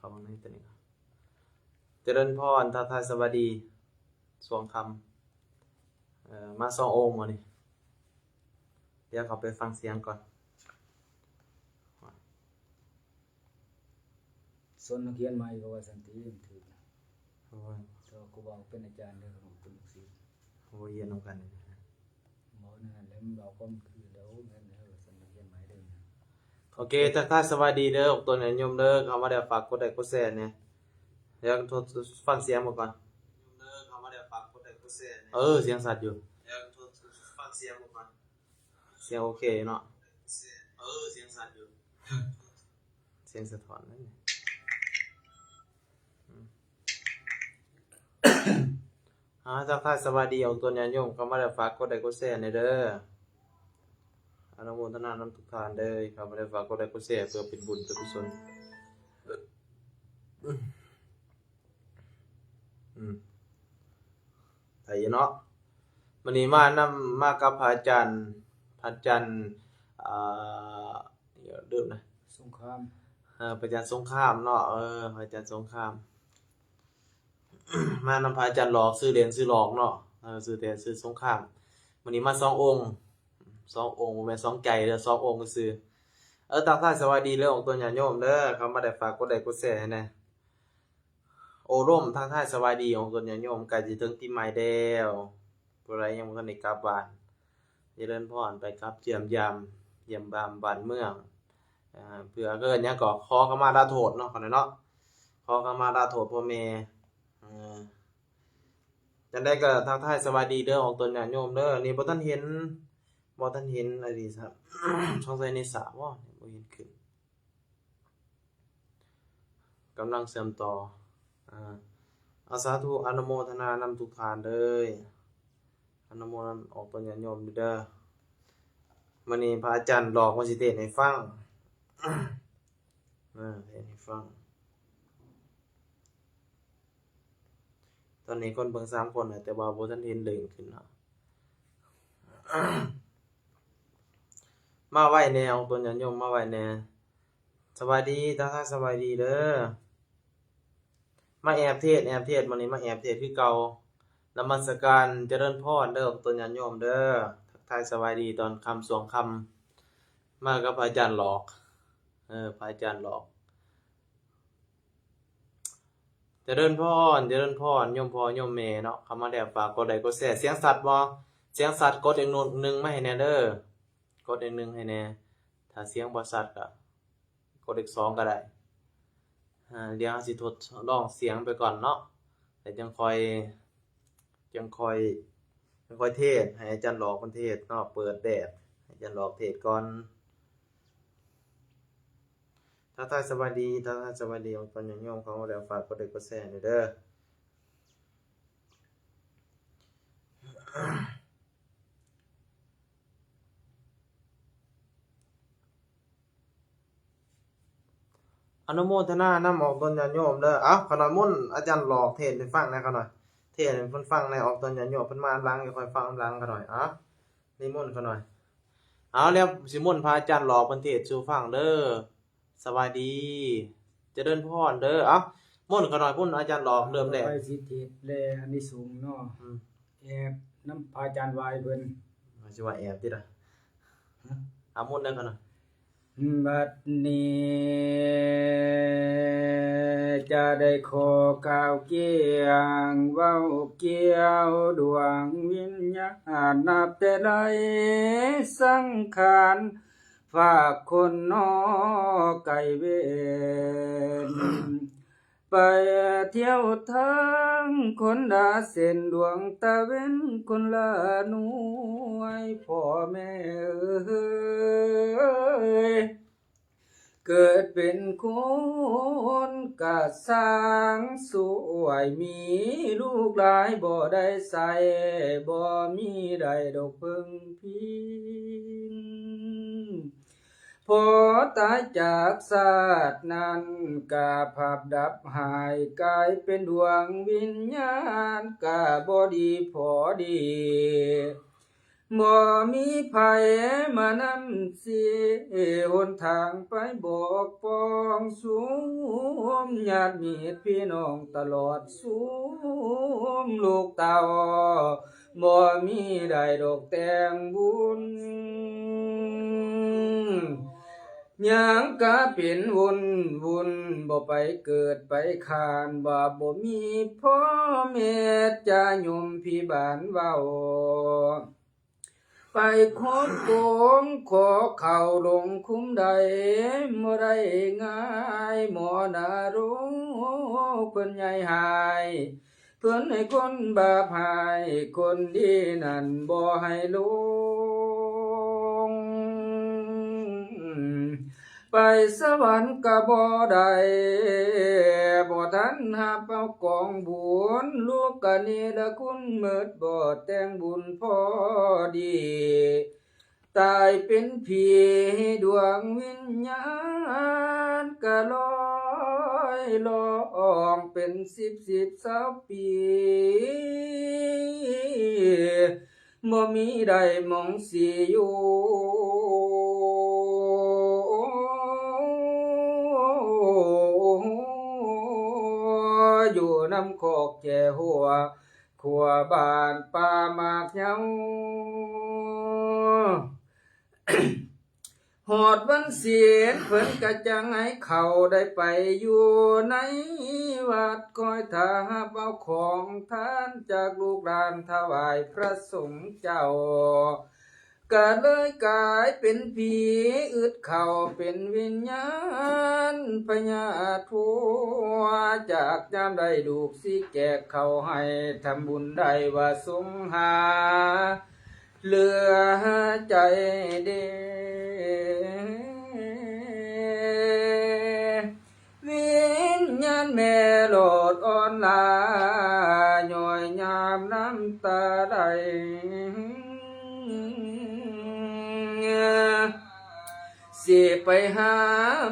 ເຂົ້າມາໃນຕົວນີ້ກ່ອນ. ຈະເລີນພອນ ທັກທາຍສະບາຍດີຊ່ວງຄ່ຳ. ເອີ ມາສອງອົງມື້ນີ້. ດຽວເຂົ້າໄປຟັງສຽງກ່ອນ. ສົນນັກຮຽນໃໝ່ກໍວ່າຊັ້ນຕິ ມັນຖືກ. ໂອ້ຍ ເຈົ້າຄູບາເປັນອາຈານເດີ ເຂົາເປັນລູກສິດ. ໂອ້ຍ ຮຽນນຳກັນ. ບໍ່ ນັ້ນແຫຼະ ມັນເວົ້າຄວາມຄືແລ້ວ ແມ່ນແລ້ວ ວ່າຊັ້ນ ນັກຮຽນໃໝ່ເດີ. ໂອເຄ ທັກທາຍສະບາຍດີເດີ ອອກຕົນຍາດໂຍມເດີ ເຂົ້າມາແລ້ວຝາກກົດໄລກົດແຊແດ່. ດຽວທົດຟັງສຽງເບິ່ງກ່ອນ. ເອີ ສຽງຊັດຢູ່. ສຽງໂອເຄເນາະ. ສຽງສະທ້ອນນັ້ນ. ອືມ ອາ ທັກທາຍສະບາຍດີອອກຕົນຍາດໂຍມ ເຂົ້າມາແລ້ວຝາກກົດໄລກົດແຊແດ່ເດີ. ອະນຸໂມທະນານຳທຸກທ່ານເດີ ເຂົ້າມາແລ້ວຝາກກົດໄລກົດແຊ ເພື່ອເປັນບຸນເປັນກຸສົນ. ອືມ ໄດ້ຢູ່ເນາະ. ມື້ນີ້ມານຳ ມາກັບພະອາຈານ ພະອາຈານ ອ່າ ດຽວລືມນະ ສົງຄາມ. ເອີ ພະອາຈານສົງຄາມເນາະ. ເອີ ພະອາຈານສົງຄາມ ມານຳພະອາຈານຫຼອກ ຊື່ເລ່ນຊື່ຫຼອກເນາະ. ເອີ ຊື່ແທ້ຊື່ສົງຄາມ. ມື້ນີ້ມາສອງອົງ ສອງອົງ ບໍ່ແມ່ນສອງໃຈເດີ ສອງອົງຊື່. ເອີ ທັກທາຍສະບາຍດີເດີ ອອກຕົນຍາດໂຍມເດີ ເຂົ້າມາແລ້ວຝາກກົດໄລກົດແຊໃຫ້ແດ່. ໂອ້ລົມທັກທາຍສະບາຍດີອອກຕົນຍາດໂຍມ ໃກ້ຊິເຖິງປີໃໝ່ແລ້ວ ຜູ້ໃດຍັງບໍ່ທັນໄດ້ກັບບ້ານ ຈະເລີນພອນ ໄປກັບຢ້ຽມຢາມ ຢ້ຽມຢາມບ້ານເມືອງ ເພື່ອເອີ້ນຫຍັງກໍຂໍຂະມາລາໂທດເນາະ ຂ້ານ້ອຍເນາະ ຂໍຂະມາລາໂທດພໍ່ແມ່. ຈັ່ງໃດກໍທັກທາຍສະບາຍດີເດີ ອອກຕົນຍາດໂຍມເດີ. ນີ້ບໍ່ທັນເຫັນ ບໍ່ທັນເຫັນອັນນີ້ຊະ ສົງໄສໃນສະບໍ່ ບໍ່ເຫັນຂຶ້ນ. ກຳລັງເຊື່ອມຕໍ່. ອາ ອາ ສາທຸ ອະນຸໂມທະນານຳທຸກທ່ານເດີ ອະນຸໂມທະນາອອກຕົນຍາດໂຍມເດີ. ມື້ນີ້ພະອາຈານຫຼອກມາຊິເທດໃຫ້ຟັງ ເທດໃຫ້ຟັງ. ຕອນນີ້ຄົນເບິ່ງສາມຄົນ ແຕ່ວ່າບໍ່ທັນເຫັນເດີງຂຶ້ນເນາະ. ມາໄວແດ່ ອອກຕົນຍາດໂຍມ ມາໄວແດ່. ສະບາຍດີ ທັກທາຍສະບາຍດີເດີ. ມາແອບເທດ ແອບເທດ ມື້ນີ້ມາແອບເທດຄືເກົ່າ. ນະມັດສະການ ຈະເລີນພອນເດີ ອອກຕົນຍາດໂຍມເດີ. ທັກທາຍສະບາຍດີຕອນຄ່ຳ ຊ່ວງຄ່ຳ ມາກັບພະອາຈານຫຼອກ ເອີ ພະອາຈານຫຼອກ. ຈະເລີນພອນ ຈະເລີນພອນ ໂຍມພໍ່ໂຍມແມ່ເນາະ ເຂົ້າມາແລ້ວຝາກກົດໄລກົດແຊ. ສຽງຊັດບໍ່? ສຽງຊັດກົດເລກໜຶ່ງມາໃຫ້ແດ່ເດີ ກົດເລກໜຶ່ງໃຫ້ແດ່. ຖ້າສຽງບໍ່ຊັດກໍກົດເລກສອງກໍໄດ້. ອາ ດຽວເຮົາຊິທົດລອງສຽງໄປກ່ອນເນາະ ແລ້ວຈັ່ງຄ່ອຍ ຈັ່ງຄ່ອຍ ຈັ່ງຄ່ອຍເທດ ໃຫ້ອາຈານຫຼອກເພິ່ນເທດເນາະ. ເປີດແບບໃຫ້ອາຈານຫຼອກເທດກ່ອນ. ທັກທາຍສະບາຍດີ ທັກທາຍສະບາຍດີ ອອກຕົນຍາດໂຍມເຂົ້າມາແລ້ວ ຝາກກົດໄລກົດແຊໃຫ້ແດ່ເດີ. ອະນຸໂມທະນານຳ ອອກຕົນຍາດໂຍມເດີ. ເອົ້າ ຂ້ານ້ອຍມົນອາຈານຫຼອກເທດໃຫ້ຟັງແດ່ ຂ້ານ້ອຍ ເທດໃຫ້ເພິ່ນຟັງແດ່. ອອກຕົນຍາດໂຍມເພິ່ນມາຫຼັງ ຄ່ອຍຟັງນຳຫຼັງ ຂ້ານ້ອຍ. ເອົ້າ ນິມົນຂ້ານ້ອຍ. ເອົາ ແລ້ວຊິມົນພະອາຈານຫຼອກເພິ່ນເທດສູ່ຟັງເດີ. ສະບາຍດີ ຈະເລີນພອນເດີ. ເອົ້າ ມົນຂ້ານ້ອຍ ພຸ້ນອາຈານຫຼອກເລີ່ມແລ້ວ. ໄປສິເທດແລອານິສົງເນາະ. ອືມ ແອບນຳພະອາຈານວາຍເພິ່ນ. ຊິວ່າແອບຕິລະ. ຮະ? ເອົາມົນເດີຂ້ານ້ອຍ. ບັດນີ້ຈະໄດ້ຂໍກ່າວກ່ຽງ ເວົ້າກ່ຽວດວງວິນຍານ ນັບແຕ່ໄລສັງຂານ ຝາກຄົນນອກໄກເວັນ ໄປທ່ຽວທາງຄົນລະເສັ້ນ ດວງຕາເວັນຄົນລະໜ່ວຍ ພໍ່ແມ່ເອີຍ ເກີດເປັນຄົນກະຊ່າງຊ່ວຍ ມີລູກຫຼາຍບໍ່ໄດ້ໃຊ້ ບໍ່ມີໄດ້ດອກເພິ່ງພິງ ພໍຕາຍຈາກຊາດນັ້ນກະພາບດັບຫາຍ ກາຍເປັນດວງວິນຍານ ກະບໍ່ດີພໍດີ ບໍ່ມີໃຜມານຳຊີ້ຫົນທາງໄປບອກປອງ ຊຸມຍາດມິດພີ່ນ້ອງຕະຫຼອດຊຸມລູກເຕົ້າ ບໍ່ມີໄດ້ດອກແຕ່ງບຸນ ຫຍັງກະເປັນວຸ່ນວຸ່ນ ບໍ່ໄປເກີດໄປຄານ ວ່າບໍ່ມີພໍ່ເມດຈາຍົມພິບານເວົ້າ ໄປຄົບໂກງຂໍເຂົ້າລົງຄຸມໃດ ບໍ່ໄດ້ງ່າຍ ໝໍນະໂລກເພິ່ນໃຫຍ່ຮ້າຍ ເພິ່ນໃຫ້ຄົນບາບຮ້າຍ ຄົນດີນັ້ນບໍ່ໃຫ້ລົງ ໄປສະຫວັນກະບໍ່ໄດ້ ບໍ່ທັນຮັບເອົາກອງບຸນ ລູກກະເນລະຄຸນໝົດ ບໍ່ແຕ່ງບຸນພໍດີ ຕາຍເປັນຜີ ດວງວິນຍານກະລອຍລ່ອງ ເປັນສິບສິບຊາວປີ ບໍ່ມີໄດ້ໝ່ອງຊິຢູ່ ຢູ່ນຳຄອກແຈຫົວ ຂົວບ້ານປ່າໝາກເຍົາ ຮອດວັນສິນເພິ່ນກະຈັ່ງໃຫ້ເຂົ້າ ໄດ້ໄປຢູ່ໃນວັດ ຄອຍຖ້າຮັບເອົາຂອງທານ ຈາກລູກຫຼານຖວາຍພະສົງເຈົ້າ ກະເລີຍກາຍເປັນຜີອຶດເຂົ້າ ເປັນວິນຍານພະຍາດຜົວ ຈາກຍາມໃດລູກຊິແຈກເຂົ້າໃຫ້ ທຳບຸນໄດ້ວ່າສົງຫາ ເຫຼືອໃຈເດ ວິນຍານແມ່ຫຼອດອ່ອນລາ ຍ້ອຍຍາມນ້ຳຕາໄຫຼ ຊິໄປຫາ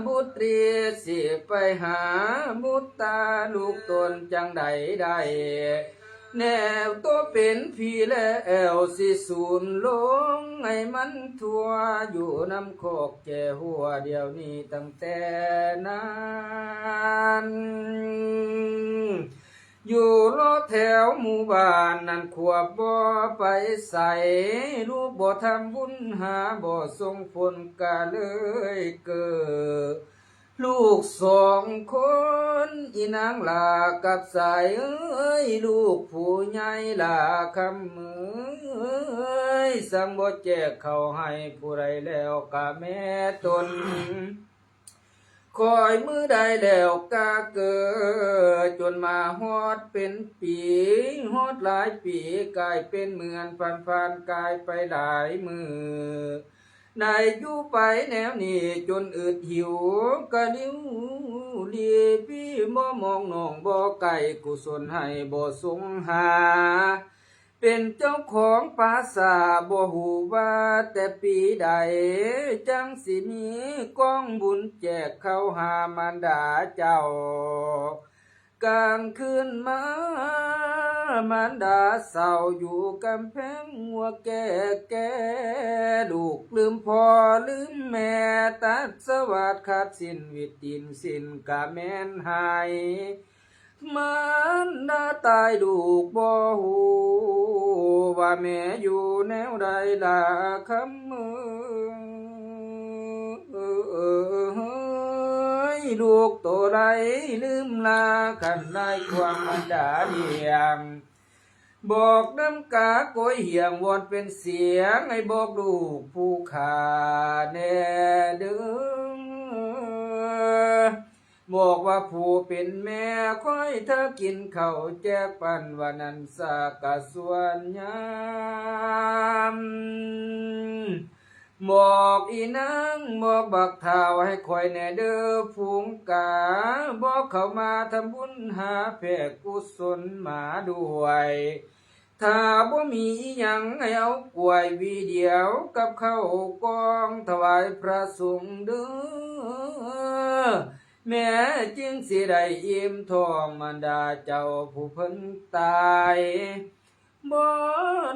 ບຸດຕີ ຊິໄປຫາບຸດຕາ ລູກຕົນຈັ່ງໃດໄດ້ ແນວໂຕເປັນຜີແລ້ວ ຊິສູນລົງໃຫ້ມັນທົ່ວ ຢູ່ນຳຄອກແຈຫົວ ດຽວນີ້ຕັ້ງແຕ່ນັ້ນ ຢູ່ລໍແຖວໝູ່ບ້ານນັ້ນ ຄວບບໍ່ໄປໃສ ລູກບໍ່ທຳບຸນຫາ ບໍ່ສົ່ງຜົນກະເລີຍເກີດ ລູກສອງຄົນ ອີນາງຫຼ້າກັບຊາຍເອີຍ ລູກຜູ້ໃຫຍ່ຫຼ້າຄຳເອີຍ ສັ່ງບໍ່ແຈກເຂົ້າໃຫ້ຜູ້ໃດແລ້ວກະແມ່ຕົນ ຂ້ອຍມື້ໃດແລ້ວກະເກີດ ຈົນມາຮອດເປັນປີ ຮອດຫຼາຍປີ ກາຍເປັນເດືອນ ຜ່ານໆ ກາຍໄປຫຼາຍມື້ ໄດ້ຢູ່ໄປແນວນີ້ຈົນອຶດຫິວ ກະລິວລີພີ ບໍ່ມອງນ້ອງບໍ່ໃກ້ ກຸສົນໃຫ້ບໍ່ສົງຫາ ເປັນເຈົ້າຂອງປາສາດ ບໍ່ຮູ້ວ່າແຕ່ປີໃດ ຈັ່ງຊິມີກອງບຸນແຈກເຂົ້າຫາມານດາເຈົ້າ ກາງຄືນມາ ມານດາເສົ້າຢູ່ກຳແພງຫົວແກ່ແກ່ ລູກລືມພໍ່ລືມແມ່ ຕັດສະຫວາດຂາດສິ້ນ ວິດຕີນສິ້ນກະແມ່ນຫາຍ ມານດາຕາຍລູກບໍ່ຮູ້ ວ່າແມ່ຢູ່ແນວໃດລະຄຳເອີຍ ລູກໂຕໄລລືມລາ ຄັນໄດ້ຄວາມມານດາລ້ຽງ ບອກນຳກາໂກຍຫ່ຽງ ວອນເປັນສຽງໃຫ້ບອກລູກຜູ້ຂ້າແດ່ເດີ້ ບອກວ່າຜູ້ເປັນແມ່ ຄອຍຖ້າກິນເຂົ້າແຈກປັນ ວ່ານັ້ນສາກະສ່ວນຍາມ ບອກອີນາງ ບອກບັກທ້າວໃຫ້ຂ້ອຍແດ່ເດີ້ ຝູງກາ ບອກເຂົ້າມາທຳບຸນຫາແຜ່ກຸສົນມາດ້ວຍ ຖ້າບໍ່ມີອີ່ຫຍັງໃຫ້ເອົາກວຍຫວີດຽວກັບເຂົ້າກອງຖວາຍພະສົງເດີ້ ແມ່ຈຶ່ງຊິໄດ້ອີ່ມທ້ອງ ມານດາເຈົ້າຜູ້ເພິ່ນຕາຍ ບໍ່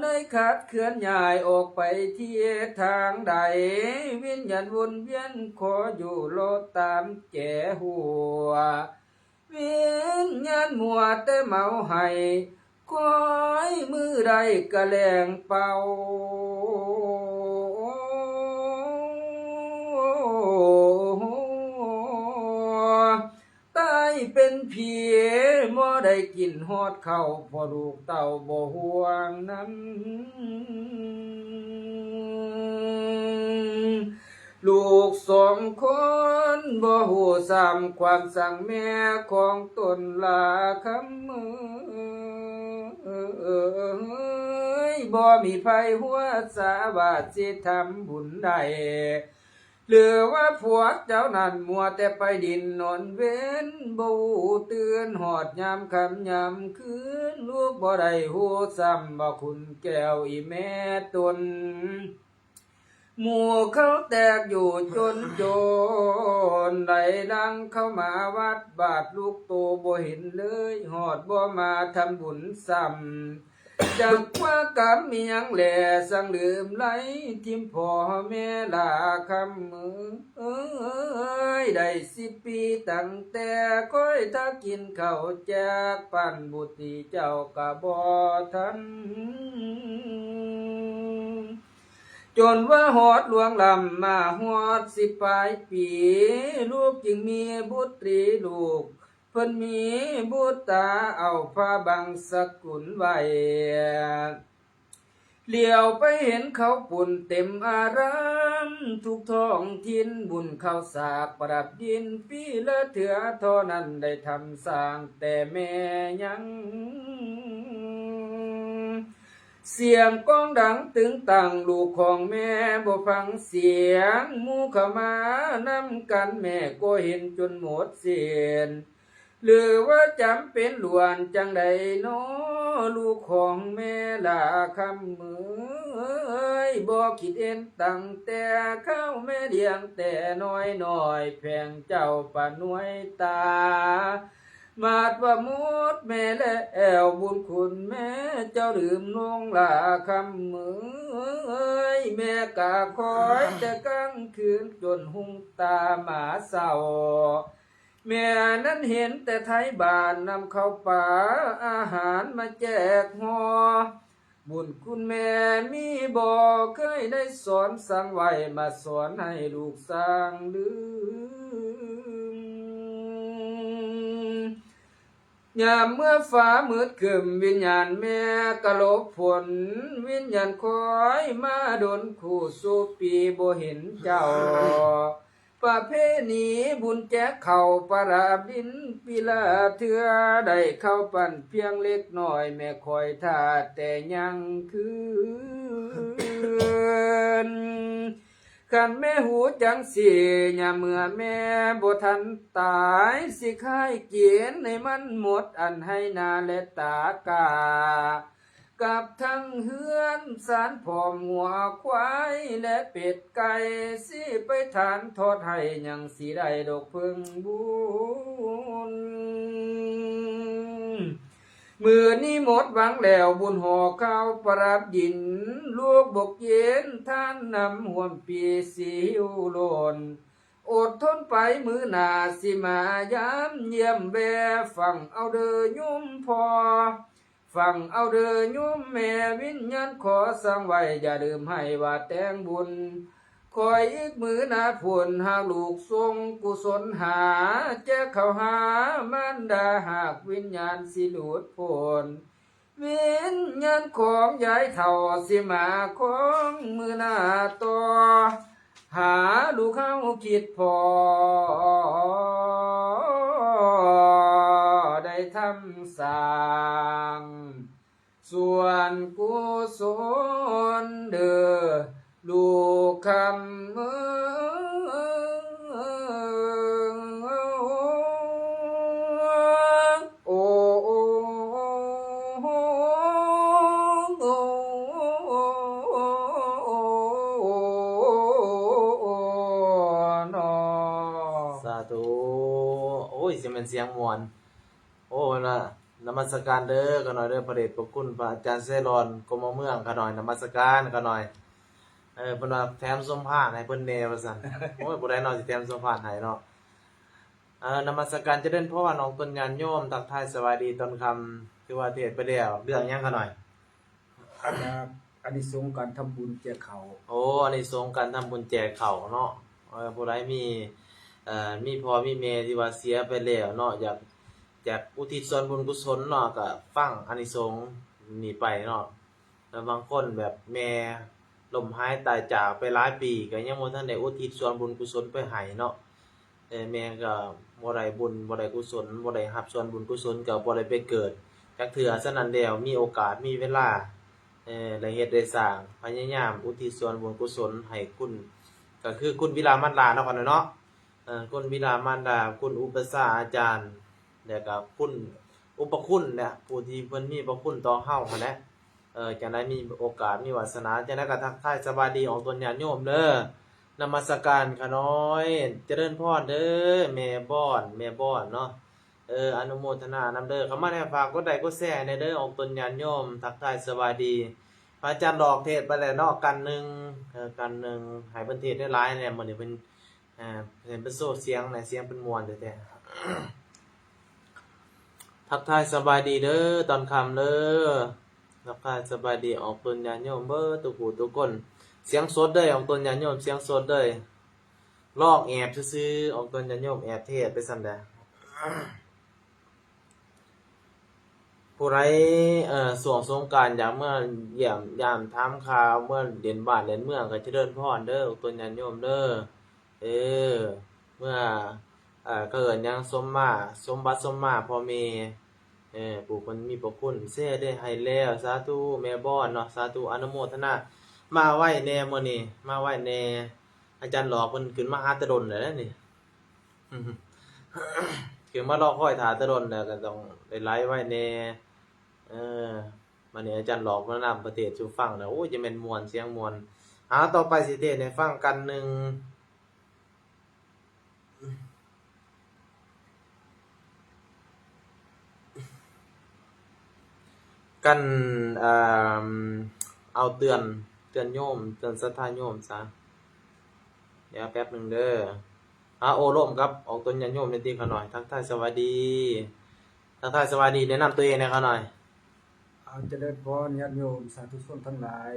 ໄດ້ຂາດເຄື່ອນຍ້າຍອອກໄປທິດທາງໃດ, ວິນຍານວົນວຽນຂໍຢູ່ລໍຕາມແຈຫົວ, ວິນຍານມົວແຕ່ເມົາໄຫ້, ຄອຍມື້ໃດກະແລ່ງເປົ່າ. ຕາຍເປັນຜີ ບໍ່ໄດ້ກິນຮອດເຂົ້າ ເພາະລູກເຕົ້າບໍ່ຫ່ວງນຳ. ລູກສອງຄົນບໍ່ຮູ້ຊ້ຳຄວາມສັງແມ່ຂອງຕົນລາຄຳເອີຍ, ບໍ່ມີໃຜຫົວສາວ່າຊິທຳບຸນໄດ້ ຫຼືວ່າພວກເຈົ້ານັ້ນມົວແຕ່ໄປດິນນອນເວັນ ບໍ່ຮູ້ຕື່ນຮອດຍາມຄ່ຳຍາມຄືນ, ລູກບໍ່ໄດ້ຮູ້ຊ້ຳວ່າຂຸນແກ້ວອີ່ແມ່ຕົນ ໝູ່ເຂົາແຕກຢູ່ຈົນໂຈນ ໄຫຼຫຼັງເຂົ້າມາວັດບາດ ລູກໂຕບໍ່ເຫັນເລີຍ ຮອດບໍ່ມາທຳບຸນຊ້ຳ. ຈັກວ່າກຳອີ່ຫຍັງແລ ສັງລືມໄຫຼຖິ້ມພໍ່ແມ່ລາຄຳເອີຍ. ໄດ້ສິບປີຕັ້ງແຕ່ຂ້ອຍຖ້າກິນເຂົ້າແຈກປັ້ນ ບຸດຕີເຈົ້າກະບໍ່ທັນ ຈົນວ່າຮອດລ່ວງລ້ຳມາຮອດສິບປາຍປີ ລູກຈຶ່ງມີບຸດຕີລູກ ເພິ່ນມີບຸດຕາເອົາພະບັງສະກຸນໄວ້ ຫຼຽວໄປເຫັນເຂົາປຸ້ນເຕັມອາຣາມ ທຸກທ້ອງຖິ່ນບຸນເຂົ້າສາກປະດັບດິນ ປີລະເທື່ອທໍ່ນັ້ນໄດ້ທຳສ້າງແຕ່ແມ່ຍັງ ສຽງກ້ອງດັງຕຶງຕັງ ລູກຂອງແມ່ບໍ່ຟັງສຽງ ໝູ່ເຂົ້າມານຳກັນ ແມ່ກໍເຫັນຈົນໝົດສິ້ນ ຫຼືວ່າຈຳເປັນຫຼວນຈັ່ງໃດນໍ ລູກຂອງແມ່ລາຄຳເອີຍ. ບໍ່ຄິດເຫັນຕັ້ງແຕ່ຄາວແມ່ລ້ຽງແຕ່ນ້ອຍໆ ແພງເຈົ້າປານໜ່ວຍຕາ ມາດວ່າໝົດແມ່ແລ້ວ ບຸນຄຸນແມ່ເຈົ້າລືມລົງລາຄຳເອີຍ. ແມ່ກະຄອຍແຕ່ກາງຄືນຈົນຮຸ່ງຕາມາເຊົ້າ ແມ່ນັ້ນເຫັນແຕ່ໄທບ້ານນຳເຂົ້າປາອາຫານມາແຈກຫໍ່ ບຸນຄຸນແມ່ມີບໍ່ ເຄີຍໄດ້ສອນສັ່ງໄວ້ ມາສອນໃຫ້ລູກສ້າງລືມ. ຍາມເມື່ອຟ້າມືດຄຶ້ມ ວິນຍານແມ່ກະຫຼົບຝົນ ວິນຍານຄອຍມາດົນຄູ່ສູ່ປີບໍ່ເຫັນເຈົ້າ ປະເພນີບຸນແຈກເຂົ້າປະດັບດິນ ປີລະເທື່ອໄດ້ເຂົ້າປັ້ນພຽງເລັກນ້ອຍ ແມ່ຄອຍຖ້າແຕ່ຍັງຄືນ. ຄັນແມ່ຮູ້ຈັ່ງຊີ້ ຍາມເມື່ອແມ່ບໍ່ທັນຕາຍ ຊິຂາຍກິນໃຫ້ມັນໝົດອັນໄຮ່ນາ ແລະ ຕາກ້າ ກັບທັງເຮືອນຊານພ້ອມງົວຄວາຍ ແລະ ເປັດໄກ່ ຊິໄປຖານທອດໃຫ້ ຍັງຊິໄດ້ດອກເພິ່ງບຸນ. ມື້ນີ້ໝົດຫວັງແລ້ວ ບຸນຫໍ່ເຂົ້າປະດັບດິນ ລູກບໍ່ກິນທານນຳຮ່ວມປີຊິຫິວໂລນ ອົດທົນໄປ ມື້ໜ້າຊິມາຢາມຢ້ຽມແວ່ ຟັງເອົາເດີໂຍມພໍ່ ຟັງເອົາເດີໂຍມແມ່ ວິນຍານຂໍສັ່ງໄວ້ ຢ່າລືມໃຫ້ວ່າແຕ່ງບຸນ ຂໍອີກມື້ໜ້າພຸ້ນ ຫາກລູກສົ່ງກຸສົນຫາ ແຈກເຂົ້າຫາມານດາ ຫາກວິນຍານຊິຫຼຸດພົ້ນ ວິນຍານຂອງຍາຍເຖົ້າ ຊິມາຄອງມື້ໜ້າຕໍ່ ຫາລູກເຮົາຄິດພໍ ໄດ້ທຳສ້າງ ສ່ວນກຸສົນເດີ ລູກຄຳເອີຍ. ໂອ້ ໂອ້ ໂອ້ ເນາະ ສາທຸ. ໂອ້ຍ ຊິແມ່ນສຽງມ່ວນ ໂອ້ ເນາະ. ນະມັດສະການເດີຂ້ານ້ອຍເດີ ພະເດດພະຄຸນພະອາຈານໄຊຫຼອນ ກົມມະເມືອງ ຂ້ານ້ອຍ ນະມັດສະການຂ້ານ້ອຍ. ເອີ ເພິ່ນວ່າແຖມສົມພານໃຫ້ເພິ່ນແດ່ວ່າຊັ້ນ. ໂອ້ຍ ຜູ້ໃດເນາະຊິແຖມສົມພານໃຫ້ເນາະ. ເອີ ນະມັດສະການຈະເລີນພອນອອກຕົນຍາດໂຍມ ທັກທາຍສະບາຍດີຕອນຄ່ຳ. ຄືວ່າເທດໄປແລ້ວ ເລື່ອງຫຍັງຂ້ານ້ອຍ? ອາ ອານິສົງການທຳບຸນແຈກເຂົ້າ. ໂອ້ ອານິສົງການທຳບຸນແຈກເຂົ້າເນາະ. ເອີ ຜູ້ໃດມີ ເອີ ມີພໍ່ມີແມ່ທີ່ວ່າເສຍໄປແລ້ວເນາະ ຢາກ ຢາກອຸທິດສ່ວນບຸນກຸສົນເນາະ ກະຟັງອານິສົງນີ້ໄປເນາະ. ແລ້ວບາງຄົນແບບແມ່ລົ້ມຫາຍຕາຍຈາກໄປຫຼາຍປີ ກະຍັງບໍ່ທັນໄດ້ອຸທິດສ່ວນບຸນກຸສົນໄປໃຫ້ເນາະ. ແຕ່ແມ່ກໍບໍ່ໄດ້ບຸນ ບໍ່ໄດ້ກຸສົນ ບໍ່ໄດ້ຮັບສ່ວນບຸນກຸສົນ ກໍບໍ່ໄດ້ໄປເກີດຈັກເທື່ອ. ສະນັ້ນແລ້ວ ມີໂອກາດ ມີເວລາ ເອີ ໄດ້ເຮັດໄດ້ສ້າງ ພະຍາຍາມອຸທິດສ່ວນບຸນກຸສົນໃຫ້ຄຸນ ກໍຄືຄຸນບິດາມານດາເນາະ ເນາະ. ເອີ ຄຸນບິດາມານດາ ຄຸນອຸປັດຊາອາຈານ ແລ້ວກໍຄຸນອຸປະຄຸນແຫຼະ ຜູ້ທີ່ເພິ່ນມີພະຄຸນຕໍ່ເຮົາຫັ້ນແຫຼະ. ເອີ ຈັ່ງໃດມີໂອກາດ ມີວາສະໜາ ຈັ່ງໃດກໍທັກທາຍສະບາຍດີອອກຕົນຍາດໂຍມເດີ. ນະມັດສະການຂ້ານ້ອຍ ຈະເລີນພອນເດີ ແມ່ບອນ ແມ່ບອນເນາະ. ເອີ ອະນຸໂມທະນານຳເດີ. ເຂົ້າມາແລ້ວຝາກກົດໄລກົດແຊແດ່ເດີ ອອກຕົນຍາດໂຍມ ທັກທາຍສະບາຍດີ. ພະອາຈານຫຼອກເທດໄປແລ້ວເນາະ ກັນໜຶ່ງ ເອີ ກັນໜຶ່ງ ໃຫ້ເພິ່ນເທດໄດ້ຫຼາຍແດ່ ມື້ນີ້ເພິ່ນ ອ່າ ເຫັນເພິ່ນໂຊສຽງແດ່ ສຽງເພິ່ນມ່ວນແທ້ໆ. ທັກທາຍສະບາຍດີເດີ ຕອນຄ່ຳເດີ. ທັກທາຍສະບາຍດີອອກຕົນຍາດໂຍມເບິດທຸກຜູ້ທຸກຄົນ. ສຽງສົດເດີ ອອກຕົນຍາດໂຍມ ສຽງສົດເດີ. ລອງແອບຊື່ໆ ອອກຕົນຍາດໂຍມ ແອບເທດໄປຊັ້ນແດ່. ຜູ້ໃດ ເອີ ຊ່ວງສົງການຢາກເມືອຢ້ຽມຢາມຖາມຂ່າວ ເມືອຫຼິ້ນບ້ານຫຼິ້ນເມືອງ ກໍຈະເລີນພອນເດີ ອອກຕົນຍາດໂຍມເດີ. ເອີ ເມືອ ເອີ ເຂົາເອີ້ນຫຍັງ ສົມມາ ສົມບັດສົມມາພໍ່ແມ່. ເອີ ຜູ້ເພິ່ນມີພະຄຸນ ແຊໄດ້ໃຫ້ແລ້ວ ສາທຸແມ່ບອນເນາະ ສາທຸ ອະນຸໂມທະນາ. ມາໄວແດ່ມື້ນີ້ ມາໄວແດ່. ອາຈານຫຼອກເພິ່ນຂຶ້ນມາຫາແຕ່ດົນແລ້ວເດ້ນີ້ ຄືມາລໍຄອຍຖ້າແຕ່ດົນແລ້ວ ກໍຕ້ອງໄດ້ໄຫຼໄວແດ່. ເອີ ບັດນີ້ອາຈານຫຼອກມານຳປະເທດສູ່ຟັງແລ້ວ ໂອ້ຍ ຈະແມ່ນມ່ວນ ສຽງມ່ວນ. ເອົາ ຕໍ່ໄປຊິເທດໃຫ້ຟັງກັນໜຶ່ງ ກັນ ເອີ ເອົາເຕືອນ ເຕືອນໂຍມ ເຕືອນສັດທາໂຍມຊະ. ດຽວແປັບໜຶ່ງເດີ. ອາ ໂອ້ລົມກັບອອກຕົນຍາດໂຍມແດ່ຕິຂ້ານ້ອຍ. ທັກທາຍສະບາຍດີ ທັກທາຍສະບາຍດີ ແນະນຳຕົວເອງແດ່ຂ້ານ້ອຍ. ອາ ຈະເລີນພອນຍາດໂຍມສາທຸຊົນທັງຫຼາຍ.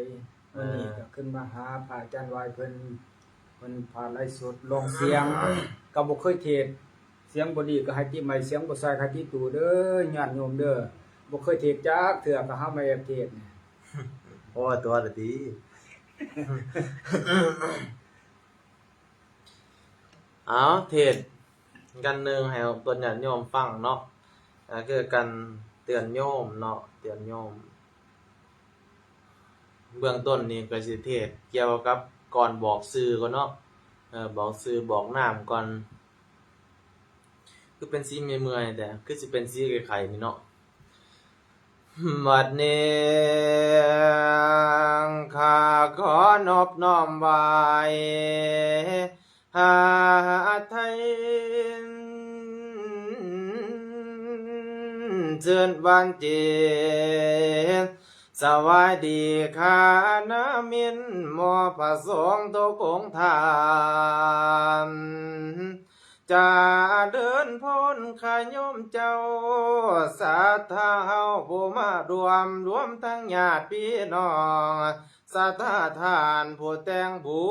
ເອີ ມື້ນີ້ກໍຂຶ້ນມາຫາພະອາຈານວາຍເພິ່ນ ເພິ່ນພາໄລຟ໌ສົດລອງສຽງ ກໍບໍ່ເຄີຍເທດ ສຽງບໍ່ດີກໍໃຫ້ຕິໄມ ສຽງບໍ່ໃສກໍໃຫ້ຕິຕູເດີ ຍາດໂຍມເດີ. ບໍ່ເຄີຍເທດຈັກເທື່ອ ກໍຫາມາແອບເທດ. ໂອ້ ຕົວລະຕິ. ເອົາ ເທດກັນໜຶ່ງໃຫ້ອອກຕົນຍາດໂຍມຟັງເນາະ ກໍຄືກັນເຕືອນໂຍມເນາະ ເຕືອນໂຍມ. ເບື້ອງຕົ້ນນີ້ກໍຊິເທດກ່ຽວກັບກ່ອນບອກຊື່ກ່ອນເນາະ ເອີ ບອກຊື່ບອກນາມກ່ອນ. ຄືເປັນສີເມື່ອຍໆແທ້ ຄືຊິເປັນສີໄຂ້ໆນີ້ເນາະ. ບັດນີ້ຂ້າຂໍນອບນ້ອມໄຫວ້ຫາໄທ ເຊີນຫວານຈິດ ສະບາຍດີຄະນະມິດໝໍ້ພະສົງທຸກອົງທ່ານ. ຈະເລີນພອນຄະໂຍມເຈົ້າ ສັດທາເຮົາຜູ້ມາຮ່ວມ ລວມທັງຍາດພີ່ນ້ອງ ສັດທາທ່ານຜູ້ແຕ່ງບຸ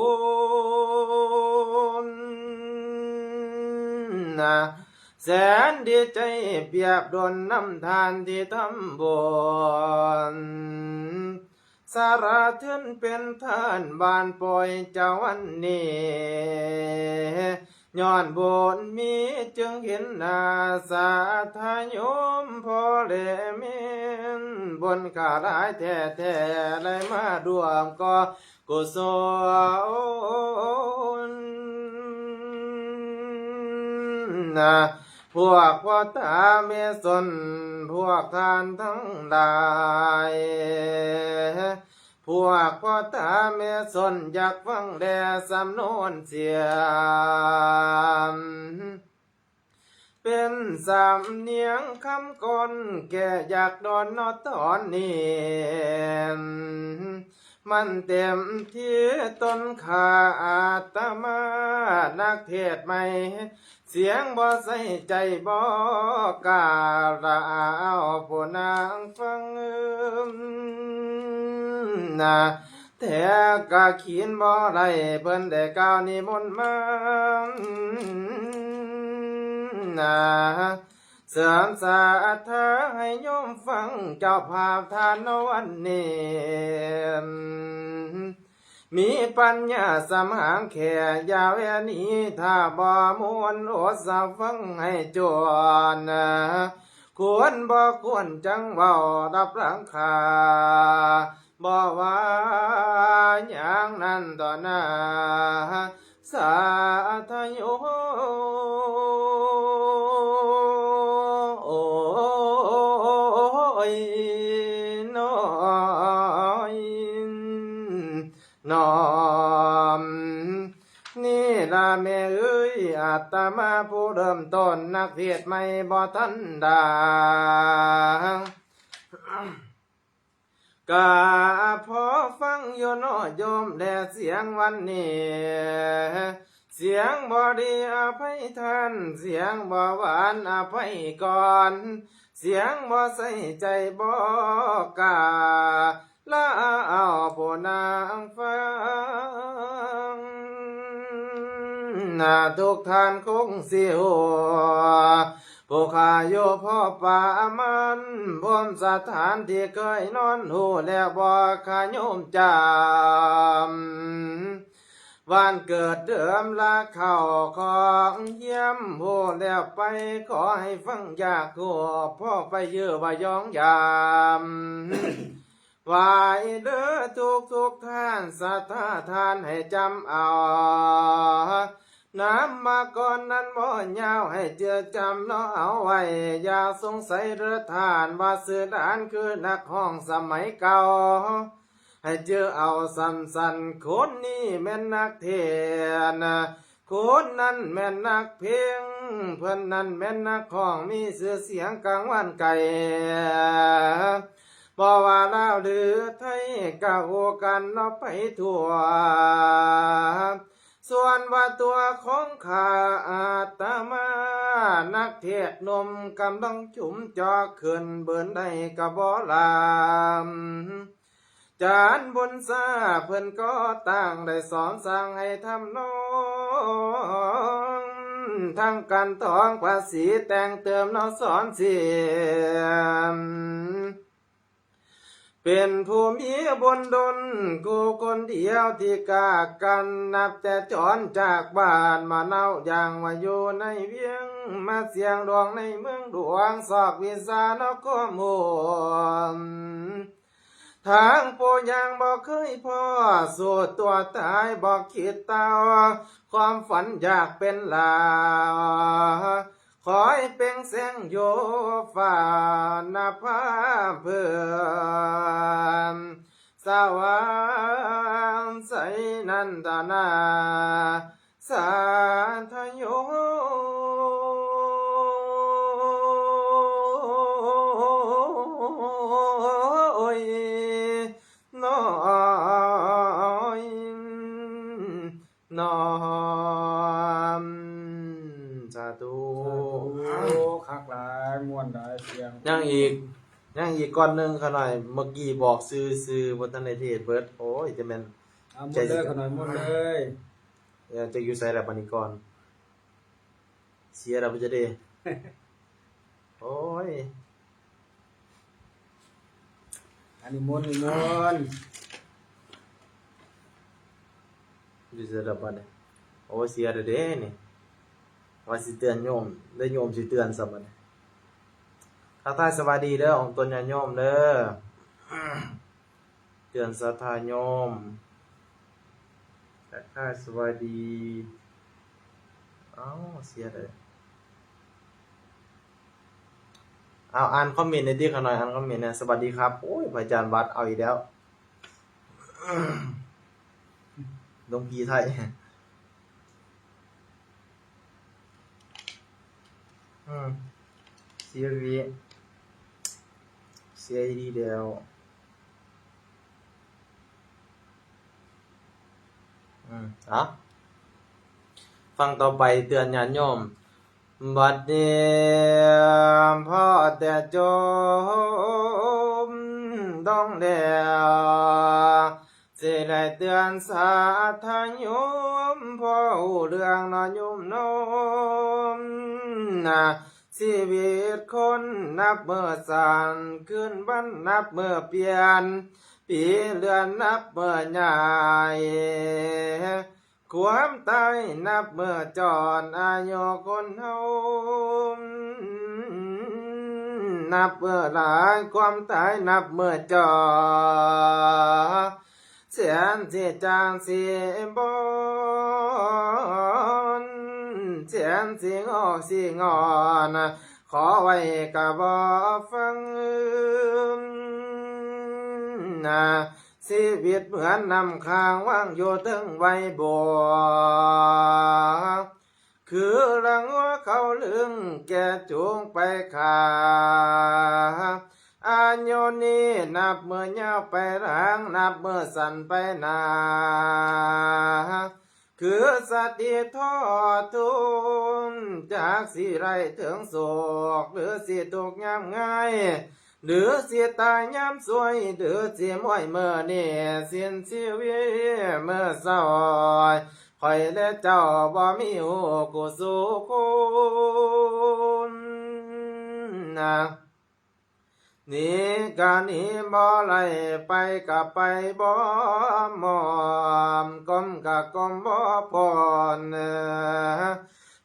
ນ ແສນດີໃຈປຽບດົນນຳທ່ານທີ່ທຳບຸນ ສາລະເທີນເປັນທ່ານບ້ານປ່ອຍເຈົ້າວັນນີ້ ຍ້ອນບຸນມີຈຶ່ງເຫັນໜ້າສາທາໂຍມພໍ່ແລະແມ່ນ ບຸນຂ້າຫຼາຍແທ້ໆ ໄດ້ມາຮ່ວມກໍ່ກຸສົນ. ພວກພໍ່ຕາແມ່ຊົນ ພວກທ່ານທັງຫຼາຍ ພວກພໍ່ຕາແມ່ຊົນ ຢາກຟັງແດ່ສຳນວນສຽງ ປັນສຳນຽງຄຳກ່ອນ ແກ່ຢາກນອນເນາະຕອນນີ້ ມັນເຕັມທີ່ຕົ້ນຂາອາດຕະມາ ນັກເທດໃໝ່ ສຽງບໍ່ໃສ່ໃຈບໍ່ກ້າລະເອົາຜູ້ນາງຟັງ ນາ ແທ້ກະຂິນບໍ່ໄດ້ ເພິ່ນໄດ້ກ່າວນິມົນມາ ນາ ເສີມສັດທາໃຫ້ໂຍມຟັງ ເຈົ້າພາບທ່ານໃນວັນນີ້ ມີປັນຍາສຳຫາງແຄ່ ຢ່າແວ່ໜີ ຖ້າບໍ່ມ່ວນ ອົດສາຟັງໃຫ້ຈົນ ຄວນບໍ່ຄວນຈັ່ງເວົ້າ ຮັບຫຼັງຂ້າ ບໍ່ວ່າຫຍັງນັ້ນຕໍ່ໜ້າ ສາທະໂຍ ໂອ້ຍ ນ້ອຍ ນ້ອມ ນີ້ລະແມ່ເອີຍ ອາດຕະມາຜູ້ເລີ່ມຕົ້ນ ນັກເທດໃໝ່ບໍ່ທັນດາ ກະພໍຟັງຢູ່ເນາະໂຍມແລ ສຽງວັນນີ້ ສຽງບໍ່ດີອະໄພທ່ານ ສຽງບໍ່ຫວານອະໄພກ່ອນ ສຽງບໍ່ໃສ່ໃຈບໍ່ກ້າ ລະເອົາຜູ້ນາງຟັງ ນາ ທຸກທ່ານຄົງຊິຮູ້ ຜູ້ຂ້າຢູ່ພໍປະມານ ພົມສະຖານທີ່ເຄີຍນອນ ຮູ້ແລ້ວບໍ່ຂ້າໂຍມຈຳ ບ້ານເກີດເດີມລາເຂົ້າຂອງຮຽມ ຮູ້ແລ້ວໄປ ຂໍໃຫ້ຟັງຢາກຮູ້ ພໍໄປເຢີວ່າຢອງຢາມ ໄຫວ້ເດີທຸກໆທ່ານ ສັດທາທ່ານໃຫ້ຈຳເອົາ ນາມມະກອນນັ້ນບໍ່ຍາວ ໃຫ້ເຈື່ອຈຳເນາະເອົາໄວ້ ຢ່າສົງໄສເດີທ່ານ ວ່າຊື່ຫຼານຄືນັກຮ້ອງສະໄໝເກົ່າ ໃຫ້ຈື່ເອົາສັ້ນໆ ຄົນນີ້ແມ່ນນັກເທດນະ ຄົນນັ້ນແມ່ນນັກເພງ ເພິ່ນນັ້ນແມ່ນນັກຮ້ອງມີຊື່ສຽງກາງວານໄກ ບໍ່ວ່າລາວຫຼືໄທ ກະຮູ້ກັນເນາະໄປທົ່ວ ສ່ວນວ່າຕົວຂອງຂ້າອາດຕະມາ ນັກເທດໜຸ່ມກຳລັງຈຸມຈອກຂຶ້ນ ບືນໃດກະບໍ່ລາມ ຈານບຸນຊາເພິ່ນກໍ່ຕັ້ງ ໄດ້ສອນສັ່ງໃຫ້ທຳນອງ ທັງການທອງພາສີແຕ່ງເຕີມເນາະສອນສຽມ ເປັນຜູ້ມີບຸນດົນ ຜູ້ຄົນດຽວທີ່ກາກັນ ນັບແຕ່ຈອນຈາກບ້ານມາເນົາຢ່າງວ່າຢູ່ໃນວຽງ ມາສຽງດວງໃນເມືອງຫຼວງ ຊອກວິຊາເນາະຄວາມຮູ້ ທາງຜູ້ຍ່າງບໍ່ເຄີຍພໍ້ ສູ້ຕົວຕາຍບໍ່ຄິດຕໍ່ ຄວາມຝັນຢາກເປັນລາວ ຄອຍເປັ່ງແສງຢູ່ຟ້ານະພາເພິ່ນ ສະຫວ່າງໃສນັນທະນາ ສາທະໂຍ ໂອ້ຍ ນ້ອຍ ນ້ອມ ສາທຸ ສາທຸ ຄັກຫຼາຍ ມ່ວນຫຼາຍ ສຽງ ຍັງອີກ ຍັງອີກກ່ອນໜຶ່ງຂ້ານ້ອຍ ເມື່ອກີ້ບອກຊື່ ຊື່ບໍ່ທັນໄດ້ເທດເບິດ ໂອ້ຍ ຈະແມ່ນ ເອົາ ມ່ວນເລີຍ ໃຈຊິ ຂ້ານ້ອຍ ມ່ວນເລີຍ ເອີ ຈັກຢູ່ໃສລະບາດນີ້ກ່ອນ ເສຍແລ້ວບໍ່ຈະເດ ໂອ້ຍ ອັນນີ້ມ່ວນ ນີ້ມ່ວນ ຢູ່ໃສລະບາດນີ້ ໂອ້ຍ ເສຍແລ້ວເດນີ້ ວ່າຊິເຕືອນໂຍມ ແລ້ວໂຍມຊິເຕືອນຊ້ຳບັດນີ້ ທັກທາຍສະບາຍດີເດີ ອອງຕົນຍາດໂຍມເດີ. ເຕືອນສັດທາໂຍມ ທັກທາຍສະບາຍດີ ເອົ້າ ເສຍເລີຍ ເອົາ ອ່ານຄອມເມັນແດ່ຕິ ຂ້ານ້ອຍ ອ່ານຄອມເມັນແດ່ ສະຫວັດດີຄັບ ໂອ້ຍ ພະອາຈານວັດ ເອົາອີກແລ້ວ ຫຼົງພີໄທ. ອືມ ເສຍວິ ເສຍອີ່ຫຼີແລ້ວ. ອືມ ເອົາ ຟັງຕໍ່ໄປ ເຕືອນຍາດໂຍມ. ບັດນີ້ພໍແຕ່ຈົ່ມລົງແລ້ວ ຊິໄດ້ເຕືອນສາທະໂຍມ ພໍຮູ້ເລື່ອງເນາະໂຍມເນາະ ນະ ຊີວິດຄົນນັບມື້ສັ້ນ ຄືນວັນນັບມື້ປ່ຽນ ປີເດືອນນັບມື້ຍ້າຍ ຄວາມຕາຍນັບມື້ຈອດ ອາຍຸຄົນເຮົານັບມື້ຫຼາຍ ຄວາມຕາຍນັບມື້ຈອດ ແສນຊິຈາງຊິບອນ ແສນຊິງອກຊິງອນ ຂໍໄວ້ກະບໍ່ຟັງ ຊີວິດເໝືອນນ້ຳຄ້າງວາງຢູ່ເທິງໄວບົວ ຄືລະງົວເຂົ້າລຶ້ງແກ່ຈູງໄປຂ້າ ອາຍຸນີ້ນັບມື້ຍາວໄປຫຼັງ ນັບມື້ສັ້ນໄປໜ້າ ຄືສະຕິທໍ້ທຸນ ຈັກຊິໄດ້ເຖິງໂສກ ຫຼືຊິທຸກຍາມງ່າຍ ຫຼືຊິຕາຍຍາມສວຍ ຫຼືຊິມວຍມື້ນີ້ ສິ້ນຊີວິດມື້ເຊົ້າ ຂ້ອຍແລະເຈົ້າບໍ່ມີຮູ້ຄູ່ສູ່ຄົນນະ ໜີກະໜີບໍ່ໄດ້ ໄປກະໄປບໍ່ໝອມ ກົ້ມກະກົ້ມບໍ່ພົ້ນ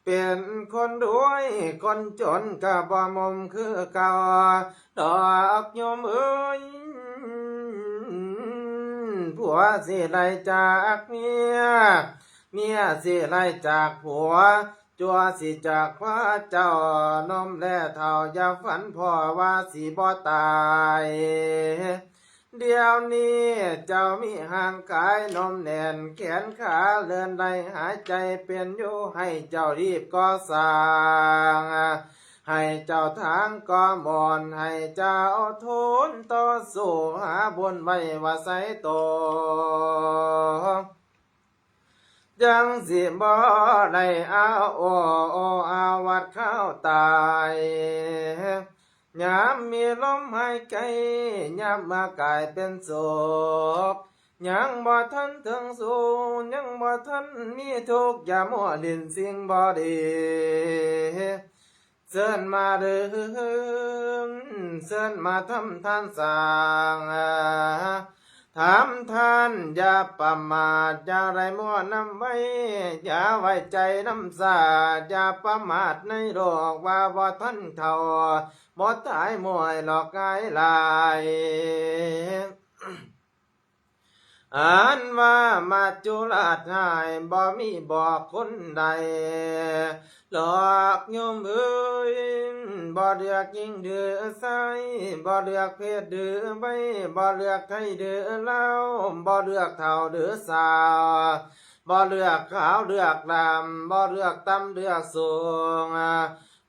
ເປັນຄົນລວຍຄົນຈົນກະບໍ່ໝົມຄືເກົ່າດອກໂຍມເອີຍ ຜົວຊິໄດ້ຈາກເມຍ ເມຍຊິໄດ້ຈາກຜົວ ຈົວຊິຈາກພາເຈົ້າ ນົມແລເຖົ້າຢ່າຝັນພໍ້ວ່າຊິບໍ່ຕາຍ ດຽວນີ້ເຈົ້າມີຮ່າງກາຍນົມແໜ້ນ ແຂນຂາເລື່ອນໄດ້ຫາຍໃຈເປັນຢູ່ ໃຫ້ເຈົ້າຮີບກໍ່ສ້າງ ໃຫ້ເຈົ້າທາງກໍ່ໝົນ ໃຫ້ເຈົ້າທົນຕໍ່ສູ້ຫາບຸນໄວ້ວ່າໃສ່ໂຕ ຈັ່ງຊິບໍ່ໄດ້ອາໂອອາວັດຄາວຕາຍ ຍາມມີລົມຫາຍໃຈ ຍາມເມື່ອກາຍເປັນໂສກ ຍັງບໍ່ທັນເຖິງສູນ ຍັງບໍ່ທັນມີທຸກ ຢ່າມົວຫຼິ້ນສິ່ງບໍ່ດີ ເຊີນມາເດີ ເຊີນມາທຳທານສ້າງ ທຳທານຢ່າປະໝາດ ຢ່າໄດ້ມົວນຳໄວ ຢ່າໄວ້ໃຈນຳຊ້າ ຢ່າປະໝາດໃນໂລກວ່າບໍ່ທັນເຖົ້າ ບໍ່ຕາຍມວຍຫຼອກງ່າຍຫຼາຍ ອັນວ່າມັດຈຸລາດຮ້າຍ ບໍ່ມີບອກຄົນໃດ ຫຼອກໂຍມເອີຍ ບໍ່ເລືອກຍິງຫຼືຊາຍ ບໍ່ເລືອກເພດຫຼືໄວ ບໍ່ເລືອກໄທຫຼືລາວ ບໍ່ເລືອກເຖົ້າຫຼືສາວ ບໍ່ເລືອກຂາວເລືອກດຳ ບໍ່ເລືອກຕ່ຳເລືອກສູງ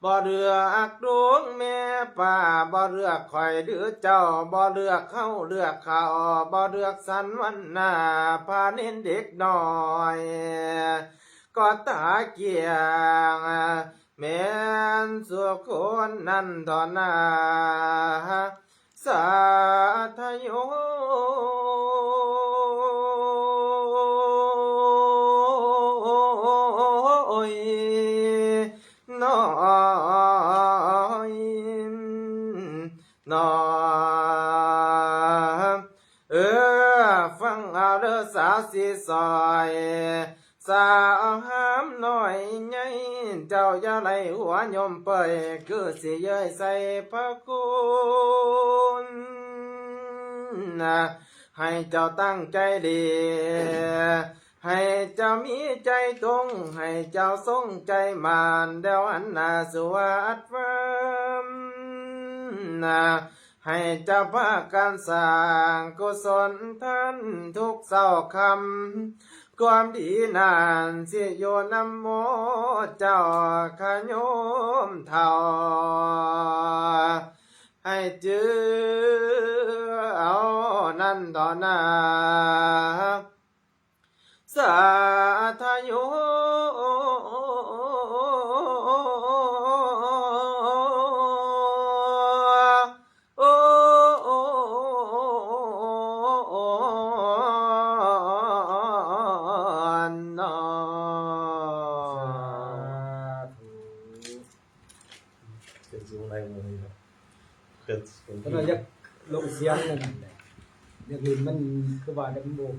ບໍ່ເລືອກລຸງແມ່ປ້າ ບໍ່ເລືອກຂ້ອຍຫຼືເຈົ້າ ບໍ່ເລືອກເຮົາເລືອກເຂົາ ບໍ່ເລືອກສັນວັນນາ ພານິນເດັກນ້ອຍ ກໍຕາກຽງ ແມ່ນສຸຄົນນັ້ນເທົ່ານັ້ນ ສາທະໂຍຍ ນ້ອຍ ນ້ອຍ ເອີ ຟັງເອົາເດີສາວສີສອຍ ສາວຫາມນ້ອຍໃຫຍ່ ເຈົ້າຢ່າໄຫຼຫົວໂຍມເປີຍ ຄືຊິເຍີ້ຍໃສ່ພະຄຸນ ໃຫ້ເຈົ້າຕັ້ງໃຈດີ ໃຫ້ເຈົ້າມີໃຈຕົງ ໃຫ້ເຈົ້າຊົງໃຈໝັ້ນ ແລ້ວຫັນໜ້າສູ່ວັດວາມ ໃຫ້ເຈົ້າພາກັນສ້າງກຸສົນທານທຸກເຊົ້າຄ່ຳ ຄວາມດີນັ້ນຊິຢູ່ນຳໝູ່ເຈົ້າ ຂະໂຍມເຖົ້າ ໃຫ້ຈື່ເອົານັ້ນດອກນາ ສາທະໂຍ. ສາທຸ ເປັນສູງໄດ້ມື້ນີ້ເນາະ ເປັນສູງ ເພິ່ນວ່າຢາກລົງສຽງນັ້ນແຫຼະ ຢາກຫຼິ້ນ ມັນຄືວ່າແລ້ວມັນບໍ່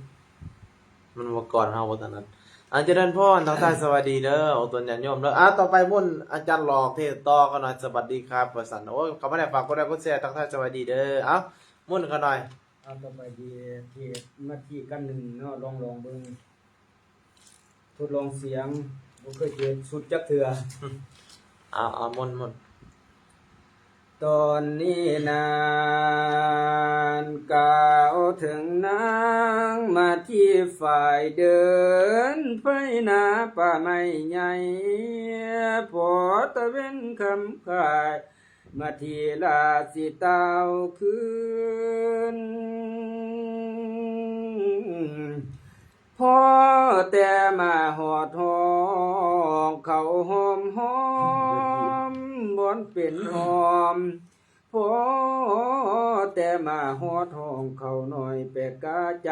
ມັນບໍ່ກ່ອນເຮົາບໍ່ຖະໜັດ. ອາ ຈະເລີນພອນ ທັກທາຍສະຫວັດດີເດີ ອອກຕົນຍາດໂຍມເດີ. ອາ ຕໍ່ໄປມົນອາຈານຫຼອກເທດຕໍ່ກັນໜ່ອຍ ສະຫວັດດີຄັບ ວ່າຊັ້ນ. ໂອ້ຍ ເຂົ້າມາແລ້ວ ຝາກກົດໄລກົດແຊ ທັກທາຍສະຫວັດດີເດີ. ເອົ້າ ມົນກັນໜ່ອຍ. ເອົາ ຕໍ່ໄປທີ່ ທີ່ມາທີ່ກັນໜຶ່ງເນາະ ລອງ ລອງເບິ່ງ ທົດລອງສຽງ ບໍ່ເຄີຍເຮັດຊຸດຈັກເທື່ອ. ເອົາ ເອົາ ມົນ ມົນ. ຕອນນີ້ນານກ້າວເຖິງນາງ ມາທີ່ຝ້າຍເດີນ ໄພໜ້າປ່າໄມ້ໃຫຍ່ ພໍຕາເວັນຄ່ຳຄ້າຍ ມາທີ່ລາຊິຕ່າວຄືນ ພໍແຕ່ມາຮອດຫ້ອງເຂົ້າຫອມໆ ບ່ອນເປັນຫອມ ພໍແຕ່ມາຮອດຫ້ອງເຂົ້ານ້ອຍແປກກາໃຈ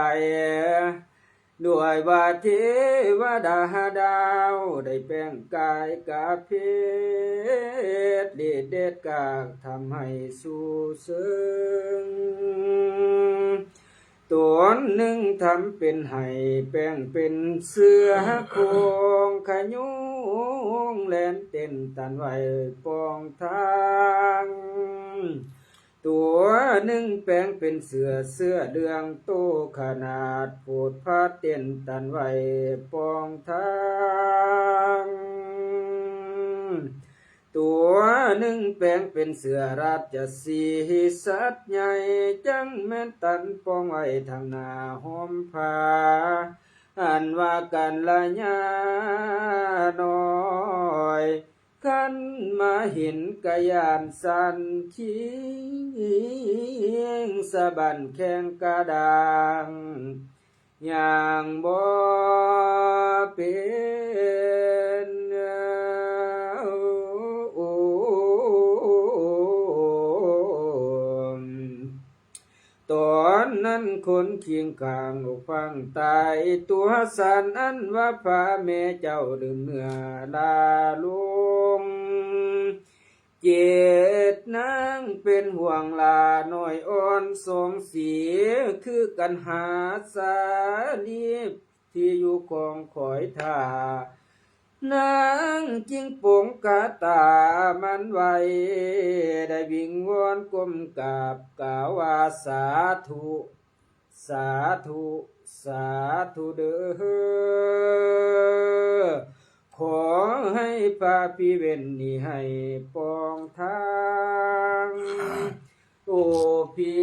ດ້ວຍວ່າເທວະດາດາວ ໄດ້ແປງກາຍກາເພດ ລິດເດດກາກທຳໃຫ້ຊູເຊິ່ງ ຕົນໜຶ່ງທຳເປັນໄຫ້ ແປງເປັນເສືອໂຄ່ງຂະໂຍງ ແລ່ນເຕັ້ນຕັນໄຫວປ່ອງທາງ. ຕົວໜຶ່ງແປງເປັນເສືອ ເສືອເຫຼືອງໂຕຂະໜາດ ໂພດພາເຕັ້ນຕັນໄຫວປ່ອງທາງ. ຕົວໜຶ່ງແປງເປັນເສືອລາຊະສີສັດໃຫຍ່ ຈັ່ງແມ່ນຕັນປ່ອງໄວ້ທາງໜ້າຫົ່ມຜ້າ ອັນວ່າກັນລະຍານ້ອຍ ຄັນມາເຫັນກະຢ້ານສັ່ນຄີງ ສະບັ້ນແຂ້ງກະດ້າງ ຍ່າງບໍ່ເປັນ. ຕອນນັ້ນຄົນຄຽງຂ້າງອອກຟັງຕາຍ ຕົວສັ່ນ ອັນວ່າພາແມ່ເຈົ້າລືມເນື້ອລາລົງ ເຈັດນາງເປັນຫ່ວງຫຼ້ານ້ອຍອ່ອນສອງສີ ຄືກັນຫາສາລີ ທີ່ຢູ່ຄອງຄອຍຖ້າ ນາງຈຶ່ງປົງກະຕາມັນໄວ້ ໄດ້ວິງວອນກົ້ມກາບກ່າວວ່າ ສາທຸ ສາທຸ ສາທຸເດີ ຂໍໃຫ້ພະພິເວັນນີ້ໃຫ້ປ່ອງທາງ. ໂອພີ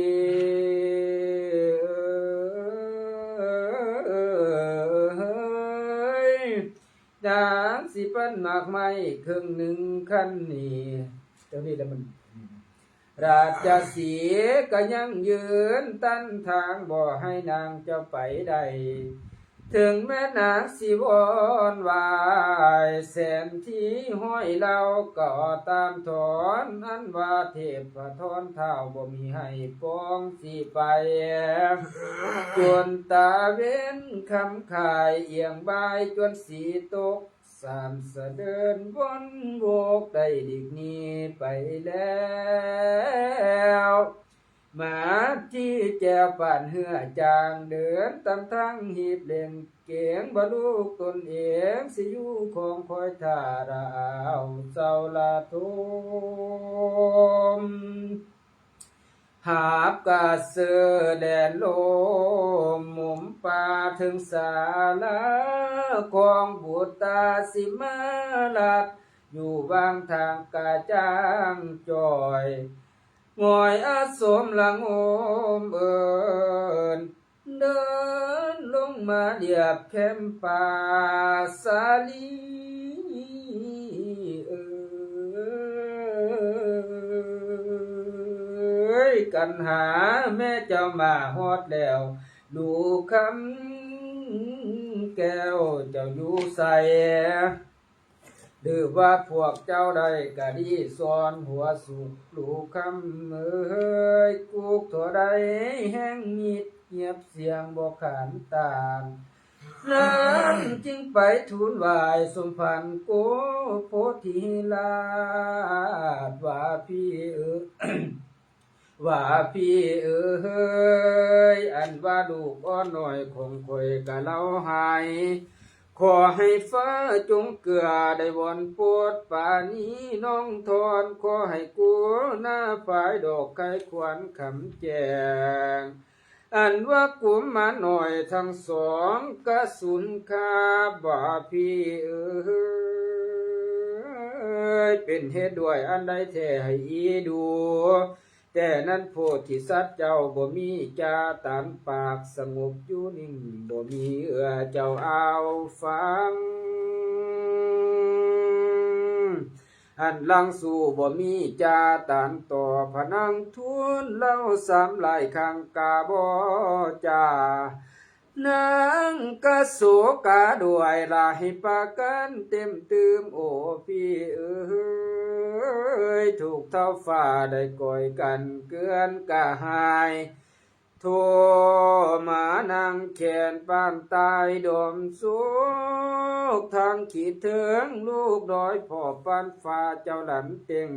ເອີຍ ນາງຊິປັນໝາກໄມ້ເຄິ່ງໜຶ່ງຄັນນີ້ ເຈົ້ານີ້ລະມັນ ລາຊະສີກະຍັງຢືນຕັນທາງ ບໍ່ໃຫ້ນາງເຈົ້າໄປໄດ້. ເຖິງແມ່ນນາງຊິວອນວາຍແສນທີ່ຮ້ອຍເຫຼົ່າກໍຕາມທອນ ອັນວ່າເທບພະທອນທ້າວບໍ່ມີໃຫ້ປ່ອງຊິໄປ ຈົນຕາເວັນຄ່ຳຄ້າຍອຽງບ່າຍ ຈົນສີຕົກສາມສະເດີນວົນໂວກ ໄດ້ຫຼີກໜີໄປແລ້ວ. ມາທີ່ແຈວປານເຮືອຈາງ ເດີນຕາມທາງຮີບເລັ່ງເກງ ບໍ່ຮູ້ຕົນເອງຊິຢູ່ຄອງຄອຍຖ້າລາວເຈົ້າລະທົມ ຫາບກະເຊີແລ່ນລົມມຸມປ່າເທິງສາລາຂອງບຸດຕາສິມາລາດ ຢູ່ວາງທາງກະຈ່າງຈ່ອຍ ງອຍອາສົມລະງົມເອີ້ນ ເດີນລົງມາລຽບແຄມປ່າສາລີເອີຍ ກັນຫາແມ່ເຈົ້າມາຮອດແລ້ວ ລູກຄຳແກ້ວເຈົ້າຢູ່ໃສ? ຫຼືວ່າພວກເຈົ້າໄດ້ກະດີສອນຫົວສຸກ ລູກຄຳເອີຍ ກຸກທໍ່ໃດແຮງມິດ ຮຽບສຽງບໍ່ຂານຕານ ນາງຈຶ່ງໄປທູນໄຫວ້ສົມພັນໂກໂພທິລາດ ວ່າພີ່ເອີຍ ວ່າພີ່ເອີຍ ອັນວ່າລູກອ່ອນນ້ອຍຂອງຂ້ອຍກະເລົ່າຫາຍ ຂໍໃຫ້ຟ້າຈົ່ງເກືອ ໄດ້ວອນໂປດປານີນ້ອງທອນ ຂໍໃຫ້ກຸນາຝາຍດອກໄຂ່ຄວັນຄຳແຈ້ງ ອັນວ່າກຸມມານ້ອຍທັງສອງກະສູນຄາ ວ່າພີ່ເອີຍ ເປັນເຫດດ້ວຍອັນໃດແທ້ໃຫ້ອີດູ ແຕ່ນັ້ນໂພທິສັດເຈົ້າບໍ່ມີຈາຕານປາກ ສະຫງົບຢູ່ນິ່ງ ບໍ່ມີເອື້ອເຈົ້າອາວຟັງ ຫັນຫຼັງສູ່ບໍ່ມີຈາຕານຕອບ ພະນັງທູນເລົ່າຊ້ຳຫຼາຍຄັ້ງກະບໍ່ຈາ ນາງກະໂສກາດ້ວຍຫຼາຍປະການເຕັມຕື່ມ ໂອພີ່ເອີຍ ທຸກເທົ່າຟ້າໄດ້ກ້ອຍກັນເກືອນກະຫາຍ ໂທມານາງແຂນປານຕາຍດອມໂສກ ທາງຂີດເທິງລູກນ້ອຍພໍ່ປານຟ້າເຈົ້າລັນເຕັງ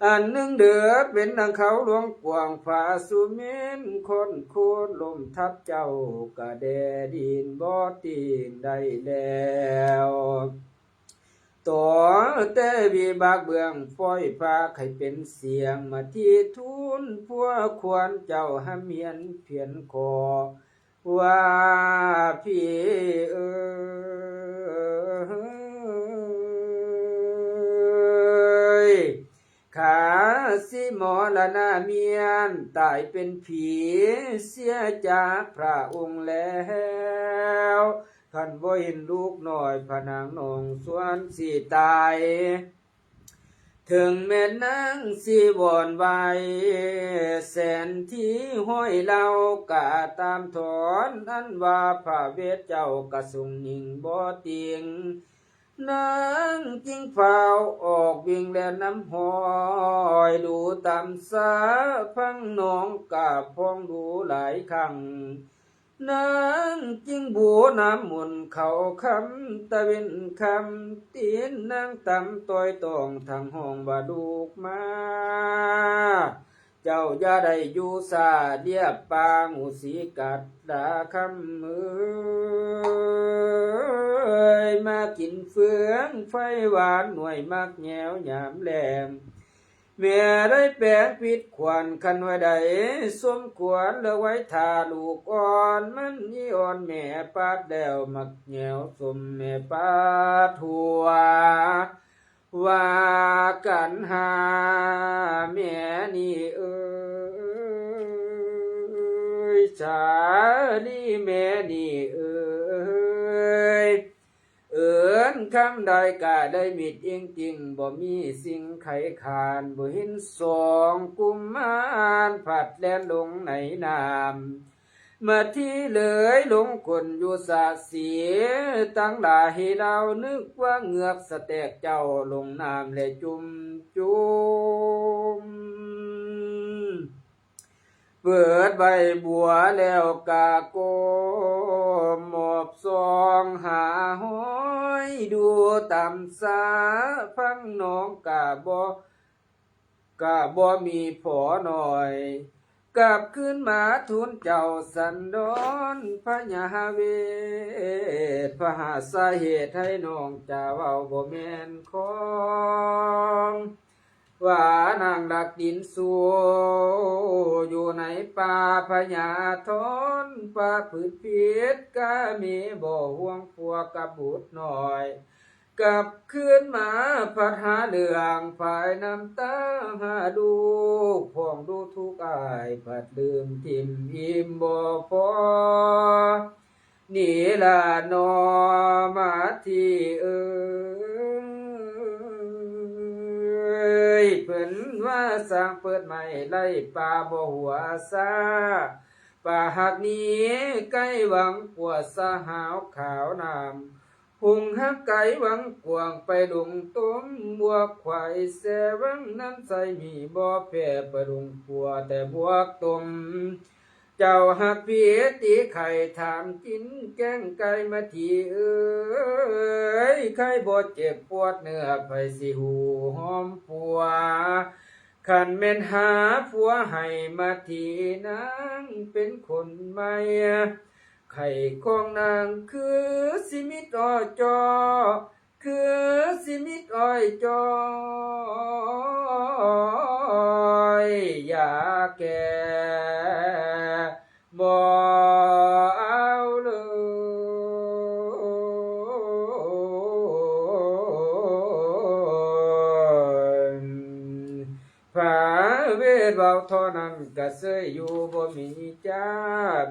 ອັນໜຶ່ງເດີເປັນດັ່ງເຂົາຫຼວງກວ້າງ ຟ້າສຸເມັນຄ້ອນໂຄນລົມທັບເຈົ້າກະແດ່ດິນບໍ່ຕີງໄດ້ແລ້ວ ຕໍ່ແຕ່ວິບາກເບື້ອງ ປ່ອຍພາກໃຫ້ເປັນສຽງ ມາທີ່ທູນພວກຄວນເຈົ້າ ຫຳຮຽນພຽນຂໍ ວ່າພີ່ເອີຍ ຂ້າຊິມໍລະນະມຽນ ຕາຍເປັນຜີເສຍຈາກພະອົງແລ້ວ ຄັນບໍ່ເຫັນລູກນ້ອຍພະນາງນ້ອງສວນຊິຕາຍ ເຖິງແມ່ນນາງຊິວອນໄຫວ້ແສນທີ່ຮ້ອຍເຫຼົ່າກະຕາມທອນ ອັນວ່າພະເວດເຈົ້າກະຊົງຍິງບໍ່ຕິງ ນາງຈຶ່ງຟ້າວອອກວິ່ງແລ່ນນຳຫ້ອຍ ດູຕາມສາພັງໜອງກະພອງດູຫຼາຍຄັ້ງ ນາງຈຶ່ງບູນ້ຳມົນເຂົ້າຄຳຕາເວັນຄຳ ຕີນນາງຕຳຕ້ອຍຕອງທັງຮ້ອງວ່າລູກມາ ເຈົ້າຢ່າໄດ້ຢູ່ຊ້າລຽບປາງອຸສິກັດດາຄຳເອີຍ ມາກິນເຟືອງໄຟຫວານໜ່ວຍໝາກແງວຍາມແລງ ແມ່ໄດ້ແປງຜິດຂວັນ ຄັນວ່າໃດສົມຄວນເລືອກໄວ້ຖ້າລູກອ່ອນ ມັນອີອ່ອນແມ່ປາດແລ້ວ ໝາກແງວສົມແມ່ປາດຫົວ ວ່າກັນຫາແມ່ນີ້ເອີຍ ສາລີແມ່ນີ້ເອີຍ ເອີ້ນຄຳໃດກະໄດ້ມິດອິງຕິງ ບໍ່ມີສິ່ງໄຂຄານ ບໍ່ເຫັນສອງກຸມມານ ພັດແລ່ນລົງໃນນ້ຳ ມາທີ່ເລີຍລົງຄົນຢູ່ສະເສ ຕັ້ງຫຼາຍເຫຼົ່າ ນຶກວ່າເງືອກສະແຕກເຈົ້າລົງນ້ຳແລະຈຸ່ມຈຸ່ມ ເປີດໃບບົວແລ້ວກະກົ້ມມອບສ່ອງຫາຫ້ອຍ ດູຕຳສາພັງໜອງກະບໍ່ ກະບໍ່ມີພໍໜ້ອຍ ກັບຄືນມາທູນເຈົ້າສັນດອນພະຍາເວດ ພະຫາສາເຫດໃຫ້ນ້ອງຈາເວົ້າບໍ່ແມ່ນຂອງ ວ່ານາງລັກດິນສູ່ຢູ່ໃນປ່າພະຍາທອນ ປະພຶດຜິດກາເມບໍ່ຫ່ວງຜົວກັບບຸດນ້ອຍ ກັບຄືນມາພັດຫາເລື່ອງພາຍນ້ຳຕາຫາລູກ ພ້ອມ ດູທຸກອ້າຍ ພັດລືມຖິ້ມອີ່ມບໍ່ພໍ ນີ້ລະໜໍ ມາທີເອີຍ. ເພິ່ນວ່າຊ້າງເປີດໄມ້ໄລ່ປ່າບໍ່ຫົວຊາ ປ່າຮັກນີ້ໃກ້ຫວັງກວ່າສະຫາວຂາວນ້ຳ ຫົງຮັກໄກຫວັງກວ້າງໄປດົງຕົ້ມ ບວກຂວາຍແຊວັງນັ້ນໃສມີບໍ່ແພ້ ໄປດົງກົວແຕ່ບວກຕົ້ມ ເຈົ້າຮັກຜີຕີໄຂ່ຖາມກິນແກງໄກ່ ມາທີເອີຍ ໄຂ່ບໍ່ເຈັບປວດເນື້ອ ໃຜຊິຮູ້ຫອມປົວ ຄັນແມ່ນຫາຜົວໃຫ້ ມາທີນາງເປັນຄົນໃໝ່ ໄຂ່ຂອງນາງຄືຊິມິດອ້ອຍຈ້ອ ຄືຊິມິດອ້ອຍຈ້ອຍ ຢາແກ້ບໍ່ເອົາເລີຍ. ພະເວດເວົ້າທໍ່ນັ້ນກະເຊີຍຢູ່ບໍ່ມີຈາ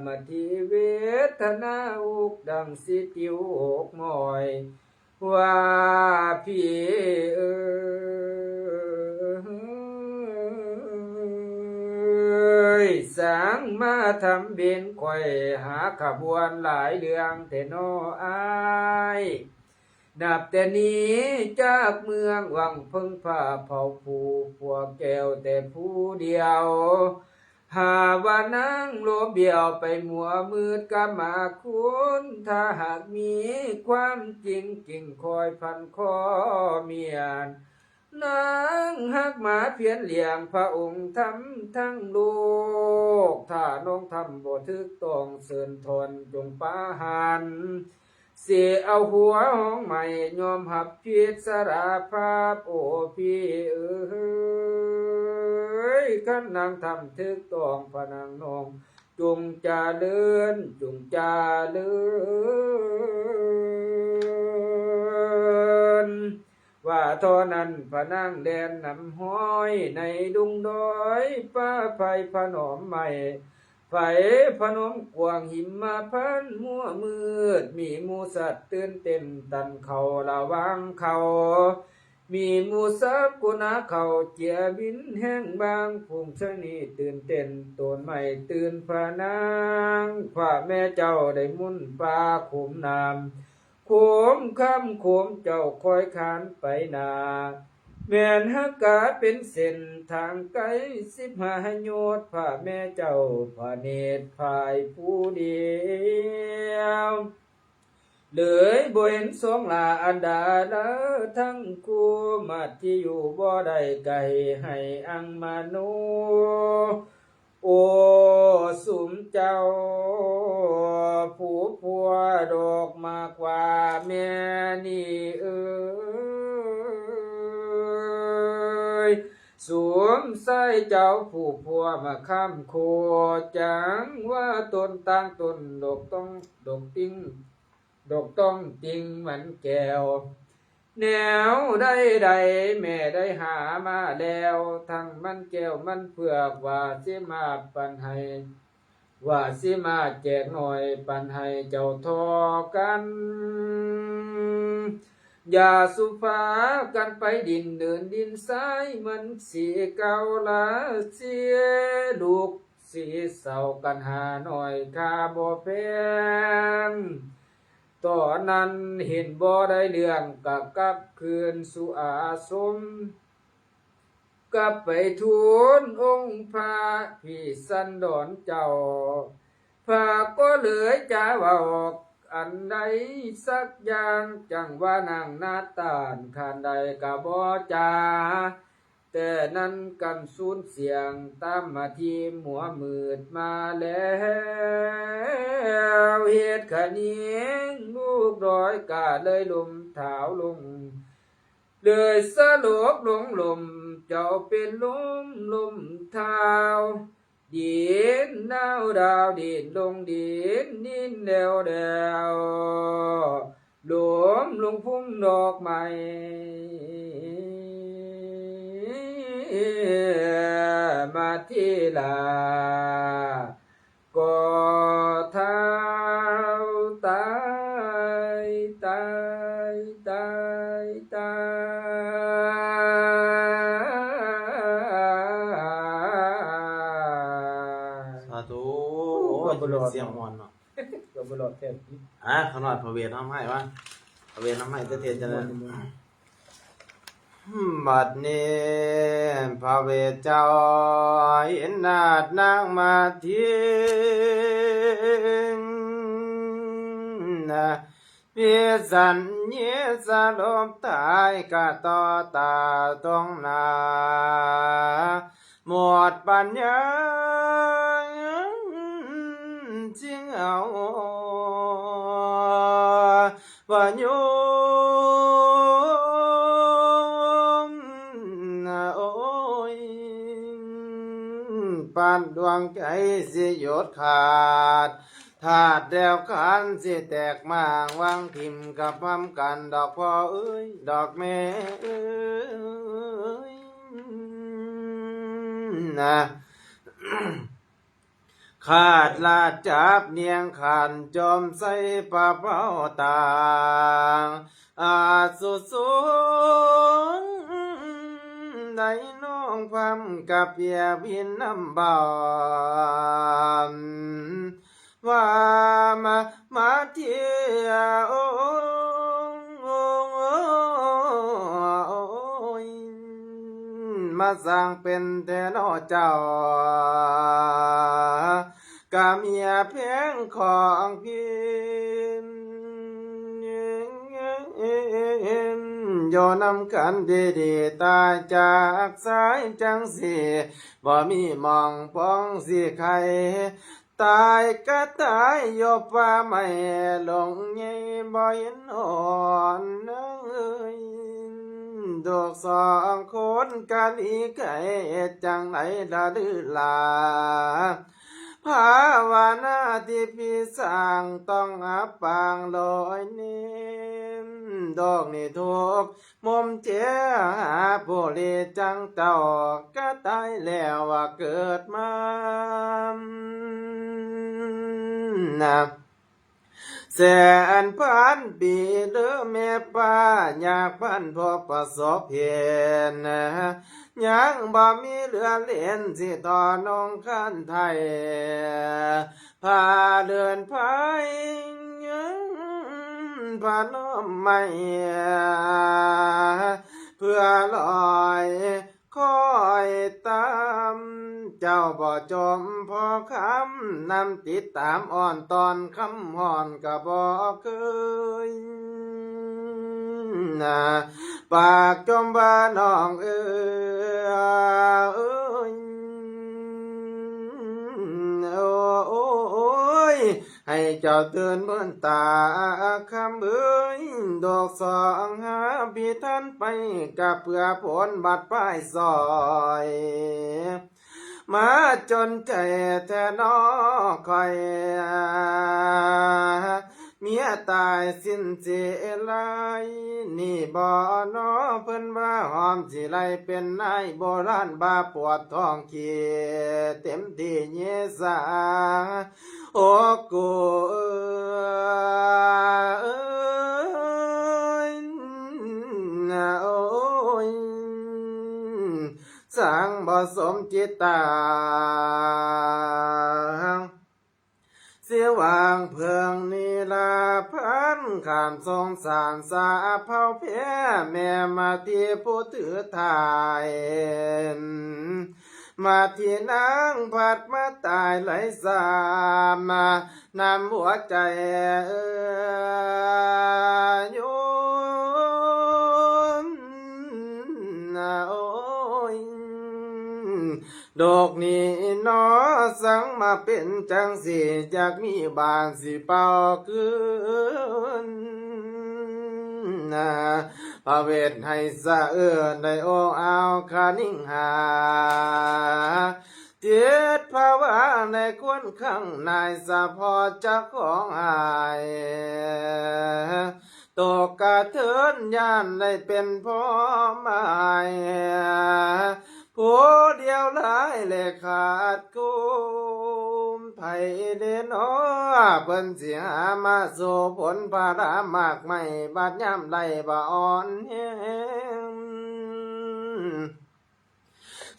ມາທີເວທະນາອຸກດັງຊິຕິວອົກໝອຍ ວ່າພີ່ເອີຍ ຊ່າງມາທຳເວນຂ້ອຍ ຫາຂະບວນຫຼາຍເລື່ອງແທ້ນໍອ້າຍ. ນັບແຕ່ນີ້ຈາກເມືອງວັງເພິງ ພາເຜົ່າຜູ້ຜົວແກ້ວແຕ່ຜູ້ດຽວ ຫາວ່ານາງໂລບຽວໄປມົວມືດກາມະຄຸນ ຖ້າຫາກມີຄວາມຈິງຈິງຄອຍພັນຄໍມຽນ ນາງຮັກມາພຽນລ້ຽງພະອົງທຳທັງໂລກ ຖ້ານ້ອງທຳບໍ່ຖືກຕ້ອງເຊີນຖອນຈົ່ງປະຫານ ຊິເອົາຫົວຫ້ອງໃໝ່ຍອມຮັບຜິດສາລະພາບ ໂອພີ່ເອີຍ ຄັນນາງທຳຖືກຕ້ອງພະນາງນ້ອງ ຈົ່ງຈະເລີນ ຈົ່ງຈະເລີນ. ວ່າທໍ່ນັ້ນພະນາງແລ່ນນຳຫ້ອຍໃນດົງດອຍ ປ່າໄຜ່ພະໜອມໄມ້ ໄຜ່ພະນົມກວ້າງຫິມມະພັນມົວມືດ ມີໝູສັດຕື່ນເຕັ້ນຕັນເຂົ້າລະຫວ່າງເຂົາ ມີໝູສັດກຸນາເຂົ້າເຈຍບິນແຮງບາງ ຝູງຊະນີຕື່ນເຕັ້ນໂຕນໄມ້ຕື່ນພະນາງ ພະແມ່ເຈົ້າໄດ້ໝຸນປ່າໂຄມນ້ຳ ໂຄມຄຳໂຄມເຈົ້າຄອຍຄານໄປໜ້າ ແມ່ນຫາກກາເປັນເສັ້ນທາງໄກສິບຫ້າໂຍດ ພະແມ່ເຈົ້າພະເນດພາຍຜູ້ດຽວ ເລີຍບໍ່ເຫັນສອງຫຼ້າອັນດາລາ ທັງຄູ່ມາດທີ່ຢູ່ບໍ່ໄດ້ໄກໃຫ້ອັງມະໂນ ໂອ ສຸມເຈົ້າຜູ້ຜົວດອກໝາກຫວ້າແມ່ນີ້ເອີຍ ສຸມຊາຍເຈົ້າຜູ້ຜົວມາຄຳໂຄ ຈັ່ງວ່າຕົ້ນຕ່າງຕົ້ນດອກຕ້ອງ ດອກຕິ່ງ ດອກຕ້ອງຕິ່ງມັນແກ້ວ ແນວໃດໆ ແມ່ໄດ້ຫາມາແລ້ວ ທັງມັນແກ້ວມັນເຜືອກ ວ່າຊິມາປັນໃຫ້ ວ່າຊິມາແຈກໜ້ອຍປັນໃຫ້ເຈົ້າທໍ່ກັນ ຢ່າສູ່ພາກັນໄປດິນເດີນດິນຊາຍ ມັນຊິເກົ່າລາເສຍ ລູກ ສີເສົ້າກັນຫາໜ້ອຍຄ່າບໍ່ແພງ ຕອນນັ້ນເຫັນບໍ່ໄດ້ເລື່ອງ ກະກັບຄືນສູ່ອາສົມ ກັບໄປທູນອົງພະພິສັນດອນເຈົ້າ ພະກໍເລີຍຈະເວົ້າອັນໃດສັກຢ່າງ ຈັ່ງວ່ານາງໜ້າຕານຂານໃດກະບໍ່ຈາ ແຕ່ນັ້ນກຳສູນສຽງຕາມມາທີ່ມົວມືດມາແລ້ວ ເຫດຂະນິງລູກດອຍກະເລີຍລົ້ມທ້າວລົງ ເລີຍສະຫຼົບລົງລົ້ມ ເຈົ້າເປັນລົມລົ້ມທ້າວ ດິນດາວດາວ ດິນລົງດິນ ດິນແລ້ວແລ້ວ ລົມລົງພຸ້ມດອກໄມ້ ມາທີ່ ລາ ກໍທ້າວຕາຍ ຕາຍ ຕາຍ ຕາຍ. ສາທຸ. ໂອ້ຍ ກໍບໍ່ລອດ ສຽງມ່ວນເນາະ. ກໍບໍ່ລອດແທ້. ອ່າ ຂະນ້ອຍພະເວດທຳໃຫ້ວະ ພະເວດທຳໃຫ້ແທ້ໆ ຈັ່ງໃດ. ບັດນີ້ພະເວດເຈົ້າເຫັນນາດນາງມາທິນ ພິສັນເຍສະຫຼົບຕາຍກະຕໍ່ຕາຕົງໜ້າ ໝົດປັນຍາຈຶ່ງເອົາພະໂຍມ ໂອ້ຍ ປານດວງໃຈຊິຢຸດຂາດ ທາດແລ້ວຄັນຊິແຕກໝາກ ວາງຖິ້ມກັບພຳກັນດອກພໍ່ເອີຍ ດອກແມ່ເອີຍນະ. ຂາດລາດຈັບນຽງຂັນ ຈົມໃສ່ປະເປົາຕ່າງ ອາສຸສູງ ໃນນ້ອງພຳກະເປຍວິນນຳເບົາ ວ່າມາ ມາເທຍ ໂອ ຍ ມາສ້າງເປັນແທ້ນໍເຈົ້າ ກະເມຍແພງຂອງພິນ ຢູ່ນຳກັນດີໆ ຕາຍຈາກສາຍຈັ່ງຊີ້ ບໍ່ມີໝ່ອງປ່ອງຊິໄຄ ຕາຍກະຕາຍຢູ່ປ່າໄມ້ດົງໃຫຍ່ ບໍ່ເຫັນຫອນເອີຍ ລູກສອງຄົນກະຫຼີໄກ ເຮັດຈັ່ງໃດລະລືຫຼ້າ ພາວະນາທີ່ພີ່ສ້າງ ຕ້ອງອັບປາງລອຍເນນ ໂລກນີ້ທຸກ ມຸມເຈຫາຜູ້ເລຈັ່ງເຈົ້າ ກະຕາຍແລ້ວວ່າເກີດມານະ ແສນພັນປີເດີແມ່ປ້າ ຍາກພັນພົບປະສົບເຫັນ ຍັງບໍ່ມີເຫຼືອເຫຼັນ ຊິຕໍ່ນົງຄັນໄທ ຜ້າເລື່ອນໄພ ພະນົມໄມ້ ເພື່ອລອຍຄອຍຕາມ ເຈົ້າບໍ່ຈົ່ມພໍຄຳ ນຳຕິດຕາມອ້ອນຕອນ ຄຳຮ້ອນກະບໍ່ເຄີຍ ນະ ປາກຈົ່ມວ່ານ້ອງເອີຍ ໂອ້ຍ ໃຫ້ເຈົ້າຕື່ນເມີນຕາຄຳເອີຍ ດອກສອງຫາພິທັນໄປ ກະເພື່ອຜົນບັດປາຍຊອຍ ມາຈົນໃຈແທ້ນໍຂ້ອຍ ເມຍຕາຍສິ້ນເສຍລາຍ ນີ້ບໍ່ນໍເພິ່ນວ່າຫອມ ຊິໄລ່ເປັນນາຍໂບລານ ບາປວດທ້ອງຂີ້ເຕັມທີ່ເຍສາ ໂອໂກຍ ໂອ້ຍ ສັງບໍ່ສົມຈິດຕາ ຊິຫວັງເພິ່ງນິລາພັນ ຂ້າມສົງສານສາເຜົ່າແພ ແມ່ມາທີ່ຜູ້ຖືທ້າຍ ມາທີ່ນາງພັດມາຕາຍໄຫຼສາມ ນຳຫົວໃຈໂຍມ ໂອ້ຍ ໂລກນີ້ນໍ ສັງມາເປັນຈັ່ງຊີ້ ຢາກມີບ້ານຊິເປົ່າຄືນ ພະເວດໃຫ້ສະເອີນ ໄດ້ໂອ້ອາວຄະນິງຫາ ຈິດພາວະໃນຄວນຄັ້ງນາຍ ສະເພາະເຈົ້າຂອງຫາຍ ຕົກກະເທີນ ຢ້ານໄດ້ເປັນພໍ່ໝາຍ ຜູ້ດຽວຫຼາຍແລະຂາດຄຸ້ມ ໃຜເດນໍ ເພິ່ນຊິຫາມາສູ້ ຜົນພາລາໝາກໄມ້ ບາດຍາມໄດ້ບໍ່ອ່ອນແຮງ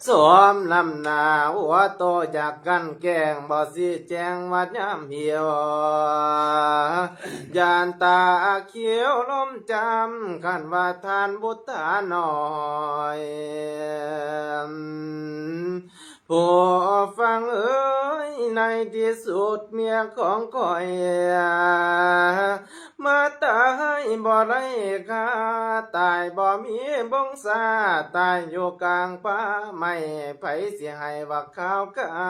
ສົມນ້ຳໜ້າຫົວໂຕ ຢາກກັ່ນແກ້ງ ບໍ່ຊີ້ແຈງ ບາດຍາມຫິວ ຢ້ານຕາຂຽວລົມຈຳ ຄັນວ່າທ່ານບຸດທານ້ອຍ ຜູ້ຟັງເອີຍ ໃນທີ່ສຸດເມຍຂອງຂ້ອຍ ມາຕາຍບໍ່ໄດ້ຄ່າ ຕາຍບໍ່ມີບົງຊາ ຕາຍຢູ່ກາງປ່າໄມ້ ໃຜຊິໃຫ້ວ່າຂ່າວກາ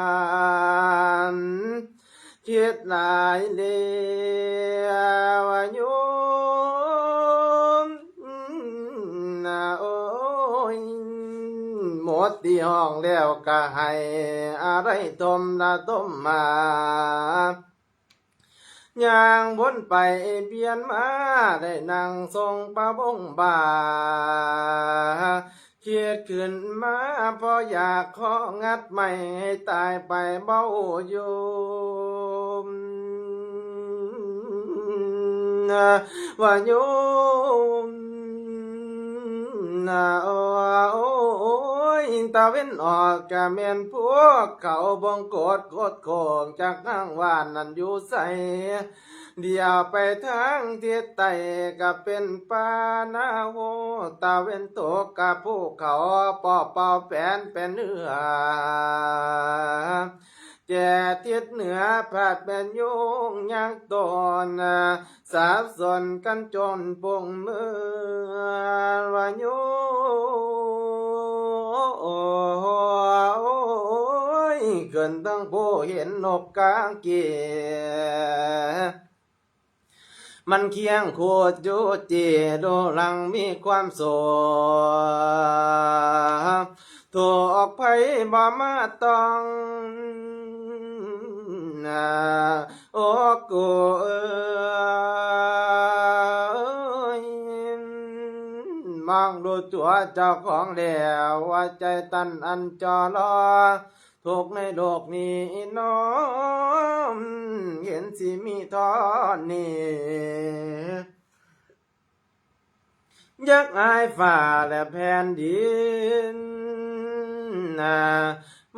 ນ ຄິດຫຼາຍແລ້ວໂຍມ ໂອ້ຍ ໝົດທີ່ຫ້ອງແລ້ວກະໃຫ້ອາໄລທົມລະທົມມາ ຍ່າງວົນໄປວຽນມາ ໄດ້ນັ່ງຊົງພະວົງບາ ຄິດຂຶ້ນມາພໍຢາກຂໍງັດໄມ້ ໃຫ້ຕາຍໄປບໍ່ຢູ່ ວ່າໂຍມ ໂອ້ຍ ຕາເວັນອອກກະແມ່ນພວກເຂົາບົງກົດໂຄດໂຄ້ງ ຈັກທາງບ້ານນັ້ນຢູ່ໃສ ດຽວໄປທາງທິດໃຕ້ກະເປັນປ່ານາໂຫ ຕາເວັນຕົກກະພູເຂົາ ປອບເປົ່າແປນເປັນເໜືອ ແກ່ທິດເໜືອພັດແມ່ນຍຸງຍັງໂຕນ ສັບສົນກັນຈົນປຸງເມືອ ວ່າໂຍມ ຂຶ້ນເທິງພູເຫັນນົກກາເກ ມັນຄຽງໂຄດຢູ່ເຈໂດຫຼັງມີຄວາມໂສກ ໂທກໄພບໍ່ມາຕ້ອງ ໂອໂກເອີຍ ມອງດູຕົວເຈົ້າຂອງແລ້ວ ວ່າໃຈຕັນອັນຈໍລໍ ທຸກໃນໂລກນີ້ນ້ອມ ເຫັນຊິມີທໍ່ນີ້ ຢາກອາຍຟ້າແລະແຜ່ນດິນ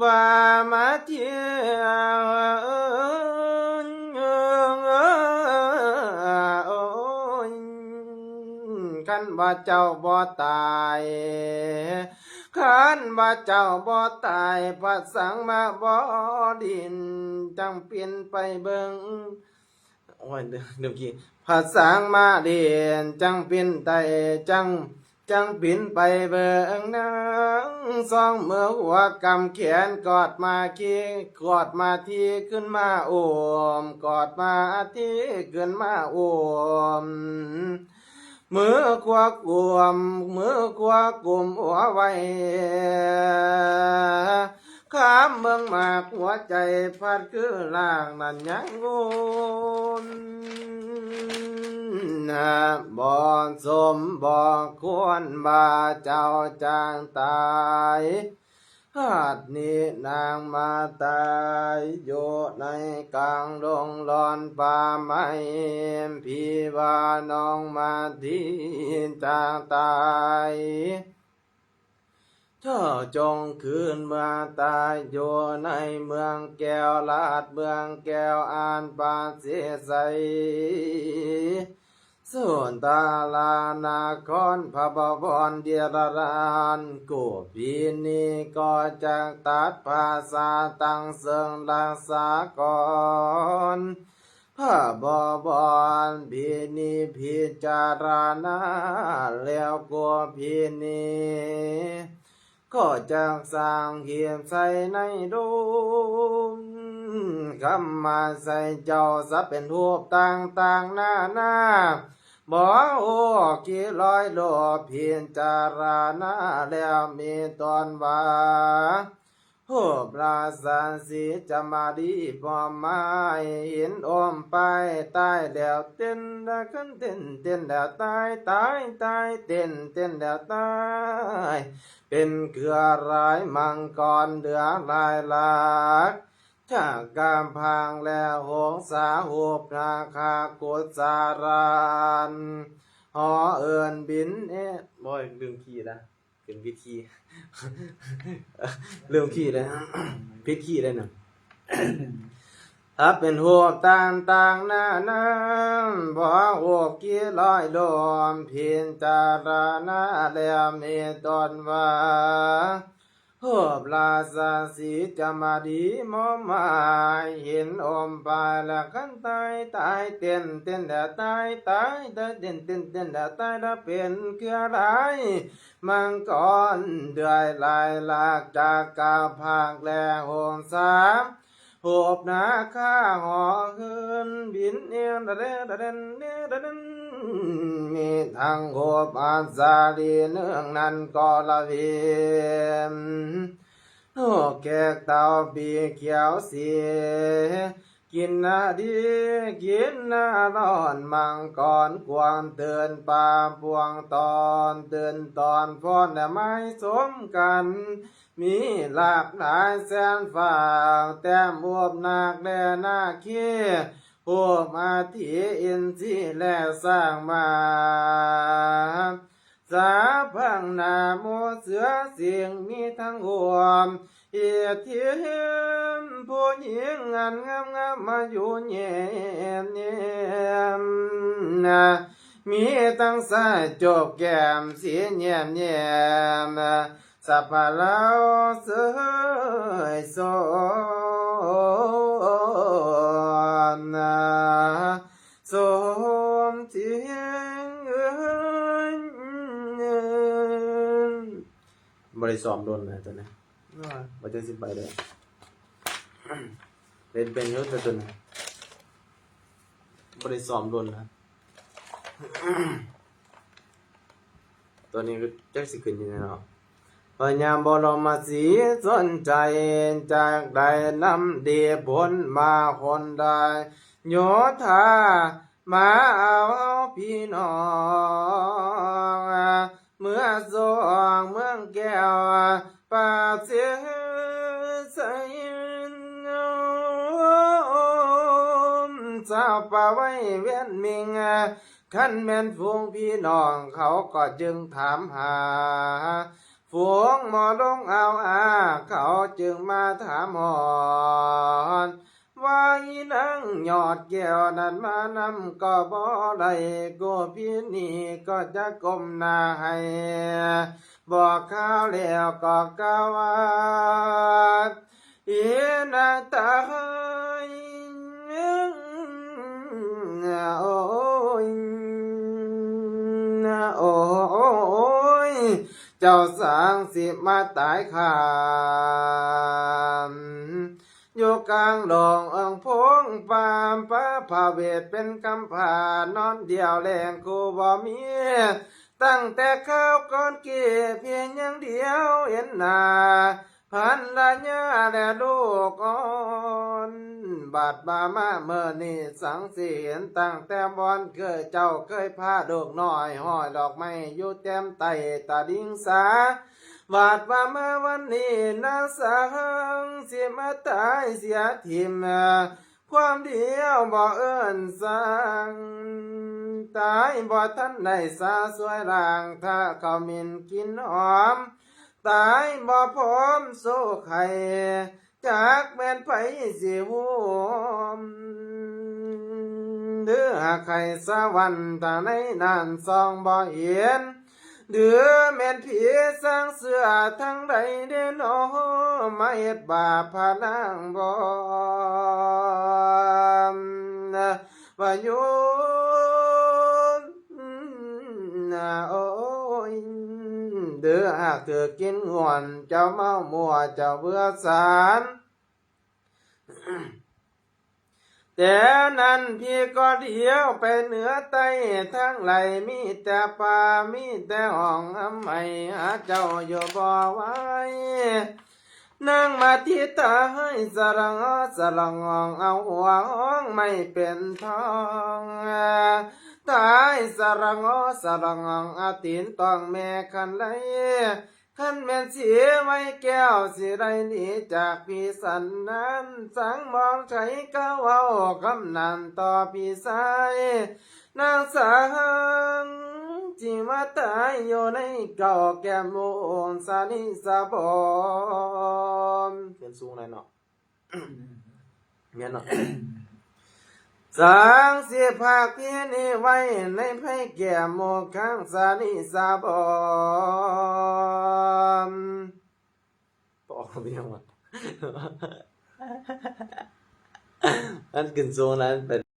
ວ່າມາທ່ຽວ ໂອ້ຍ ຄັນວ່າເຈົ້າບໍ່ຕາຍ ຄັນວ່າເຈົ້າບໍ່ຕາຍ ພະສັງມາບໍ່ດິນ ຈັ່ງປິ່ນໄປເບິ່ງ ໂອ້ຍ ລືມ ລືມຄີ ພະສັງມາດິນ ຈັ່ງປິ່ນໄຕ ຈັ່ງ ຈັ່ງປິ່ນໄປເບິ່ງນາງ ສອງມືຫົວກຳແຂນ ກອດມາຄີ ກອດມາທີ ຂຶ້ນມາອຸ້ມ ກອດມາທີ ຂຶ້ນມາອຸ້ມ ມືຂວາກຸມ ມືຂວາກຸມຫົວໄວ້ ຄາມເບິ່ງໝາກຫົວໃຈ ພັດຄືລ່າງນັ້ນຍັງວົນ ບໍ່ສົມບໍ່ຄວນວ່າເຈົ້າຈາງຕາຍ ຊາດນີ້ນາງມາຕາຍຢູ່ໃນກາງດົງລອນປ່າໄມ້ ຜີວ່ານ້ອງມາທີຈາງຕາຍ ເຈົ້າຈົ່ງຄືນເມືອຕາຍຢູ່ໃນເມືອງແກ້ວ ລາດເມືອງແກ້ວ ອານປາເສໄສ ສຸນທາລານະຄອນ ພະບະວອນເດຍລະລານ ກູພິນີກໍຈັກຕັດພາສາ ຕັ້ງເຊິ່ງລັກສາກອນ ພະບະວອນພິນິພິຈາລະນາ ແລ້ວກູພິນີ ກໍຈັກສ້າງຮີບໃສ່ໃນດົງ ຄຳມາໃສ່ເຈົ້າສະເປັນຮູບຕ່າງໆນານາ ບໍ່ໂອ້ກີລອຍໂລບພິຈາລະນາ ແລ້ວມີຕອນວ່າ ຮູບລາຊາສີຈະມາລີ ບໍ່ໝາຍເຫັນອົມປາຍ ຕາຍແລ້ວເຕັ້ນລະຄັນເຕັ້ນ ເຕັ້ນແລ້ວຕາຍ ຕາຍ ຕາຍ ເຕັ້ນ ເຕັ້ນແລ້ວຕາຍ ເປັນເຄືອລາຍມັງກອນເຫຼືອຫຼາຍຫຼັກ ຈັກກະພັງແລະຫົງສາຮູບນາຄາກຸດສາລັນ ຫໍເອີ້ນບິນເອ ໂອ້ຍ ລືມຄີ້ລະ ເປັນພິທີ ລືມຄີ້ແລ້ວ ຜິດຄີ້ແລ້ວນະ. ຖ້າເປັນຮູບຕ່າງໆນານາ ບໍ່ຮູ້ກີ້ລອຍລວມ ພິຈາລະນາແລ້ວມີຕົນວ່າ ຮູບລາຊະສີຈະມາດີມໍມາຍ ເຫັນອົມປາຍລະຄັນຕາຍ ຕາຍເຕັ້ນ ເຕັ້ນລະຕາຍ ຕາຍ ຕາຍເຕັ້ນ ເຕັ້ນ ເຕັ້ນລະຕາຍລະເປັນເຄືອລາຍ ມັງກອນເດືອຍລາຍລາກ ຈັກກະພັກແລະຫົງສາ ຮູບນາຄາຫໍເຮືອນບິນເອນ ມີທັງຮູບອັດສະລີເນື່ອງນັ້ນກໍລະເວນ ນົກແກກເຕົ່າປີກຂຽວສີ ກິນນາດີ ກິນນາຮ້ອນ ມັງກອນກວາງເຕີນ ປາປວງຕອນເຕີນຕອນ ຟ້ອນແລະໄມ້ສົມກັນ ມີຫຼາກຫຼາຍແສນຝາກ ແຕ້ມຮູບນາກແລະນາຄີ ຮູບອາທິອິນຊີແລະຊ້າງມ້າ ສາພັງນາໝູເສືອສິງ ມີທັງຮ່ວມອີກທີມ ຜູ້ຍິງອັນງາມໆມາຢູ່ແຍມແຍມ ມີທັງຊາຍໂຈກແກ້ມສີແຍ້ມແຍ້ມ ສະປະລາວເຊີຍໂສນ ສົມຈິງເອີຍ ບໍ່ໄດ້ຊ້ອມດົນນະຕົວນີ້ ວ່າ ວ່າຈັ່ງຊິໄປໄດ້ ເປັນ ເປັນຢູ່ແຕ່ຕົວນີ້ ບໍ່ໄດ້ຊ້ອມດົນນະ ຕົວນີ້ຄືຈັກຊິຂຶ້ນຢູ່ໃນເນາະ ພະຍາບໍລົມມະສີສົນໃຈ ຈັກໄດ້ນຳດີຜົນມາຄົນໄດ້ໂຍທາ ມາເອົາພີ່ນ້ອງ ເມືອສອງເມືອງແກ້ວ ປາກເຊໄຊ ຊາວປາໄວວຽນມິງ ຄັນແມ່ນຝູງພີ່ນ້ອງເຂົາກໍຈຶ່ງຖາມຫາ ຝູງໝໍລົງອາວອາ ເຂົາຈຶ່ງມາຖາມຮອດ ວ່າອີນາງຍອດແກ້ວນັ້ນມານຳກໍບໍ່ໄດ້ ກູພິນີກໍຈະກົ້ມໜ້າໃຫ້ ບອກຂ່າວແລ້ວກໍກ່າວວ່າ ອີນາງຕາຍ ໂອ້ຍ ໂອ້ຍ ເຈົ້າຊ່າງຊິມາຕາຍຄາ ຢູ່ກາງດົງເອີງພົງປ່າ ປະພະເວດເປັນກຳພ້າ ນອນດຽວແລງຄູ່ບໍ່ມີ ຕັ້ງແຕ່ຄາວກ່ອນເກບ ພຽງຢ່າງດຽວເຫັນໜ້າພັນລະຍາ ແລະ ລູກອ່ອນ ບາດມາ ມາເມື່ອນີ້ສັງຊິເຫັນ ຕັ້ງແຕ່ບ່ອນເຄີຍເຈົ້າເຄີຍພາລູກນ້ອຍ ຫ້ອຍດອກໄມ້ຢູ່ແຕ້ມໃຕ້ຕະລິງສາ ບາດວ່າມາວັນນີ້ນາງສາງຊິມາຕາຍເສຍຖິ້ມ ຄວາມດຽວບໍ່ເອີ້ນຊ່າງ ຕາຍບໍ່ທັນໄດ້ສາສວຍລ້າງ ຖ້າເຂົາໝິ່ນກິ່ນຫອມ ຕາຍບໍ່ພ້ອມໂຊໄຂ້ ຈັກແມ່ນໃຜຊິໂຮມ ຫຼືຫາກໄຂ້ສະຫວັນທາງໃນນັ້ນສ່ອງບໍ່ເຫັນ ຫຼືແມ່ນຜີຊ່າງເຊື່ອທາງໃດເດນໍ ມາເຮັດບາບພະນາງບໍ ວ່າໂຍມ ໂອ້ຍ ເດີຫາກຖືກກິນງວນ ເຈົ້າເມົາມົວ ເຈົ້າເບື່ອສານ ແຕ່ນັ້ນພີ່ກໍດຽວໄປເໜືອໃຕ້ ທາງໄຫຼມີແຕ່ປ່າ ມີແຕ່ຫ້ອງອຳໄໝ ຫາເຈົ້າຢູ່ບໍ່ໄຫວ ນາງມາທິຕາເອີຍ ສະລະງໍ ສະລະງອງ ເອົາຫົວຫ້ອງໄມ້ເປັນທອງ ຕາຍ ສະລະງໍ ສະລະງອງ ອາຕີນຕ້ອງແມ່ຄັນໄລ ຄັນແມ່ນສີໄວແກ້ວ ຊິໄດ້ໜີຈາກພີ່ສັນນັ້ນ ຈັ່ງມອງໃສກໍເວົ້າຄຳນັ້ນຕໍ່ພີ່ຊາຍ ນາງສາງ ຊິມາຕາຍຢູ່ໃນເກົ້າແກ້ມໂມງສາລີສາບອມ. ຂຶ້ນສູງແລ້ວເນາະ. ແມ່ນເນາະ. ສາງຊິພາກພີ່ນີ້ໄວ້ໃນໄພແກ້ມໂມງຄາງສາລີສາບອມ. ບໍ່ອອກເປັນຫຍັງວະ? ມັນຂຶ້ນສູງນັ້ນໄປ.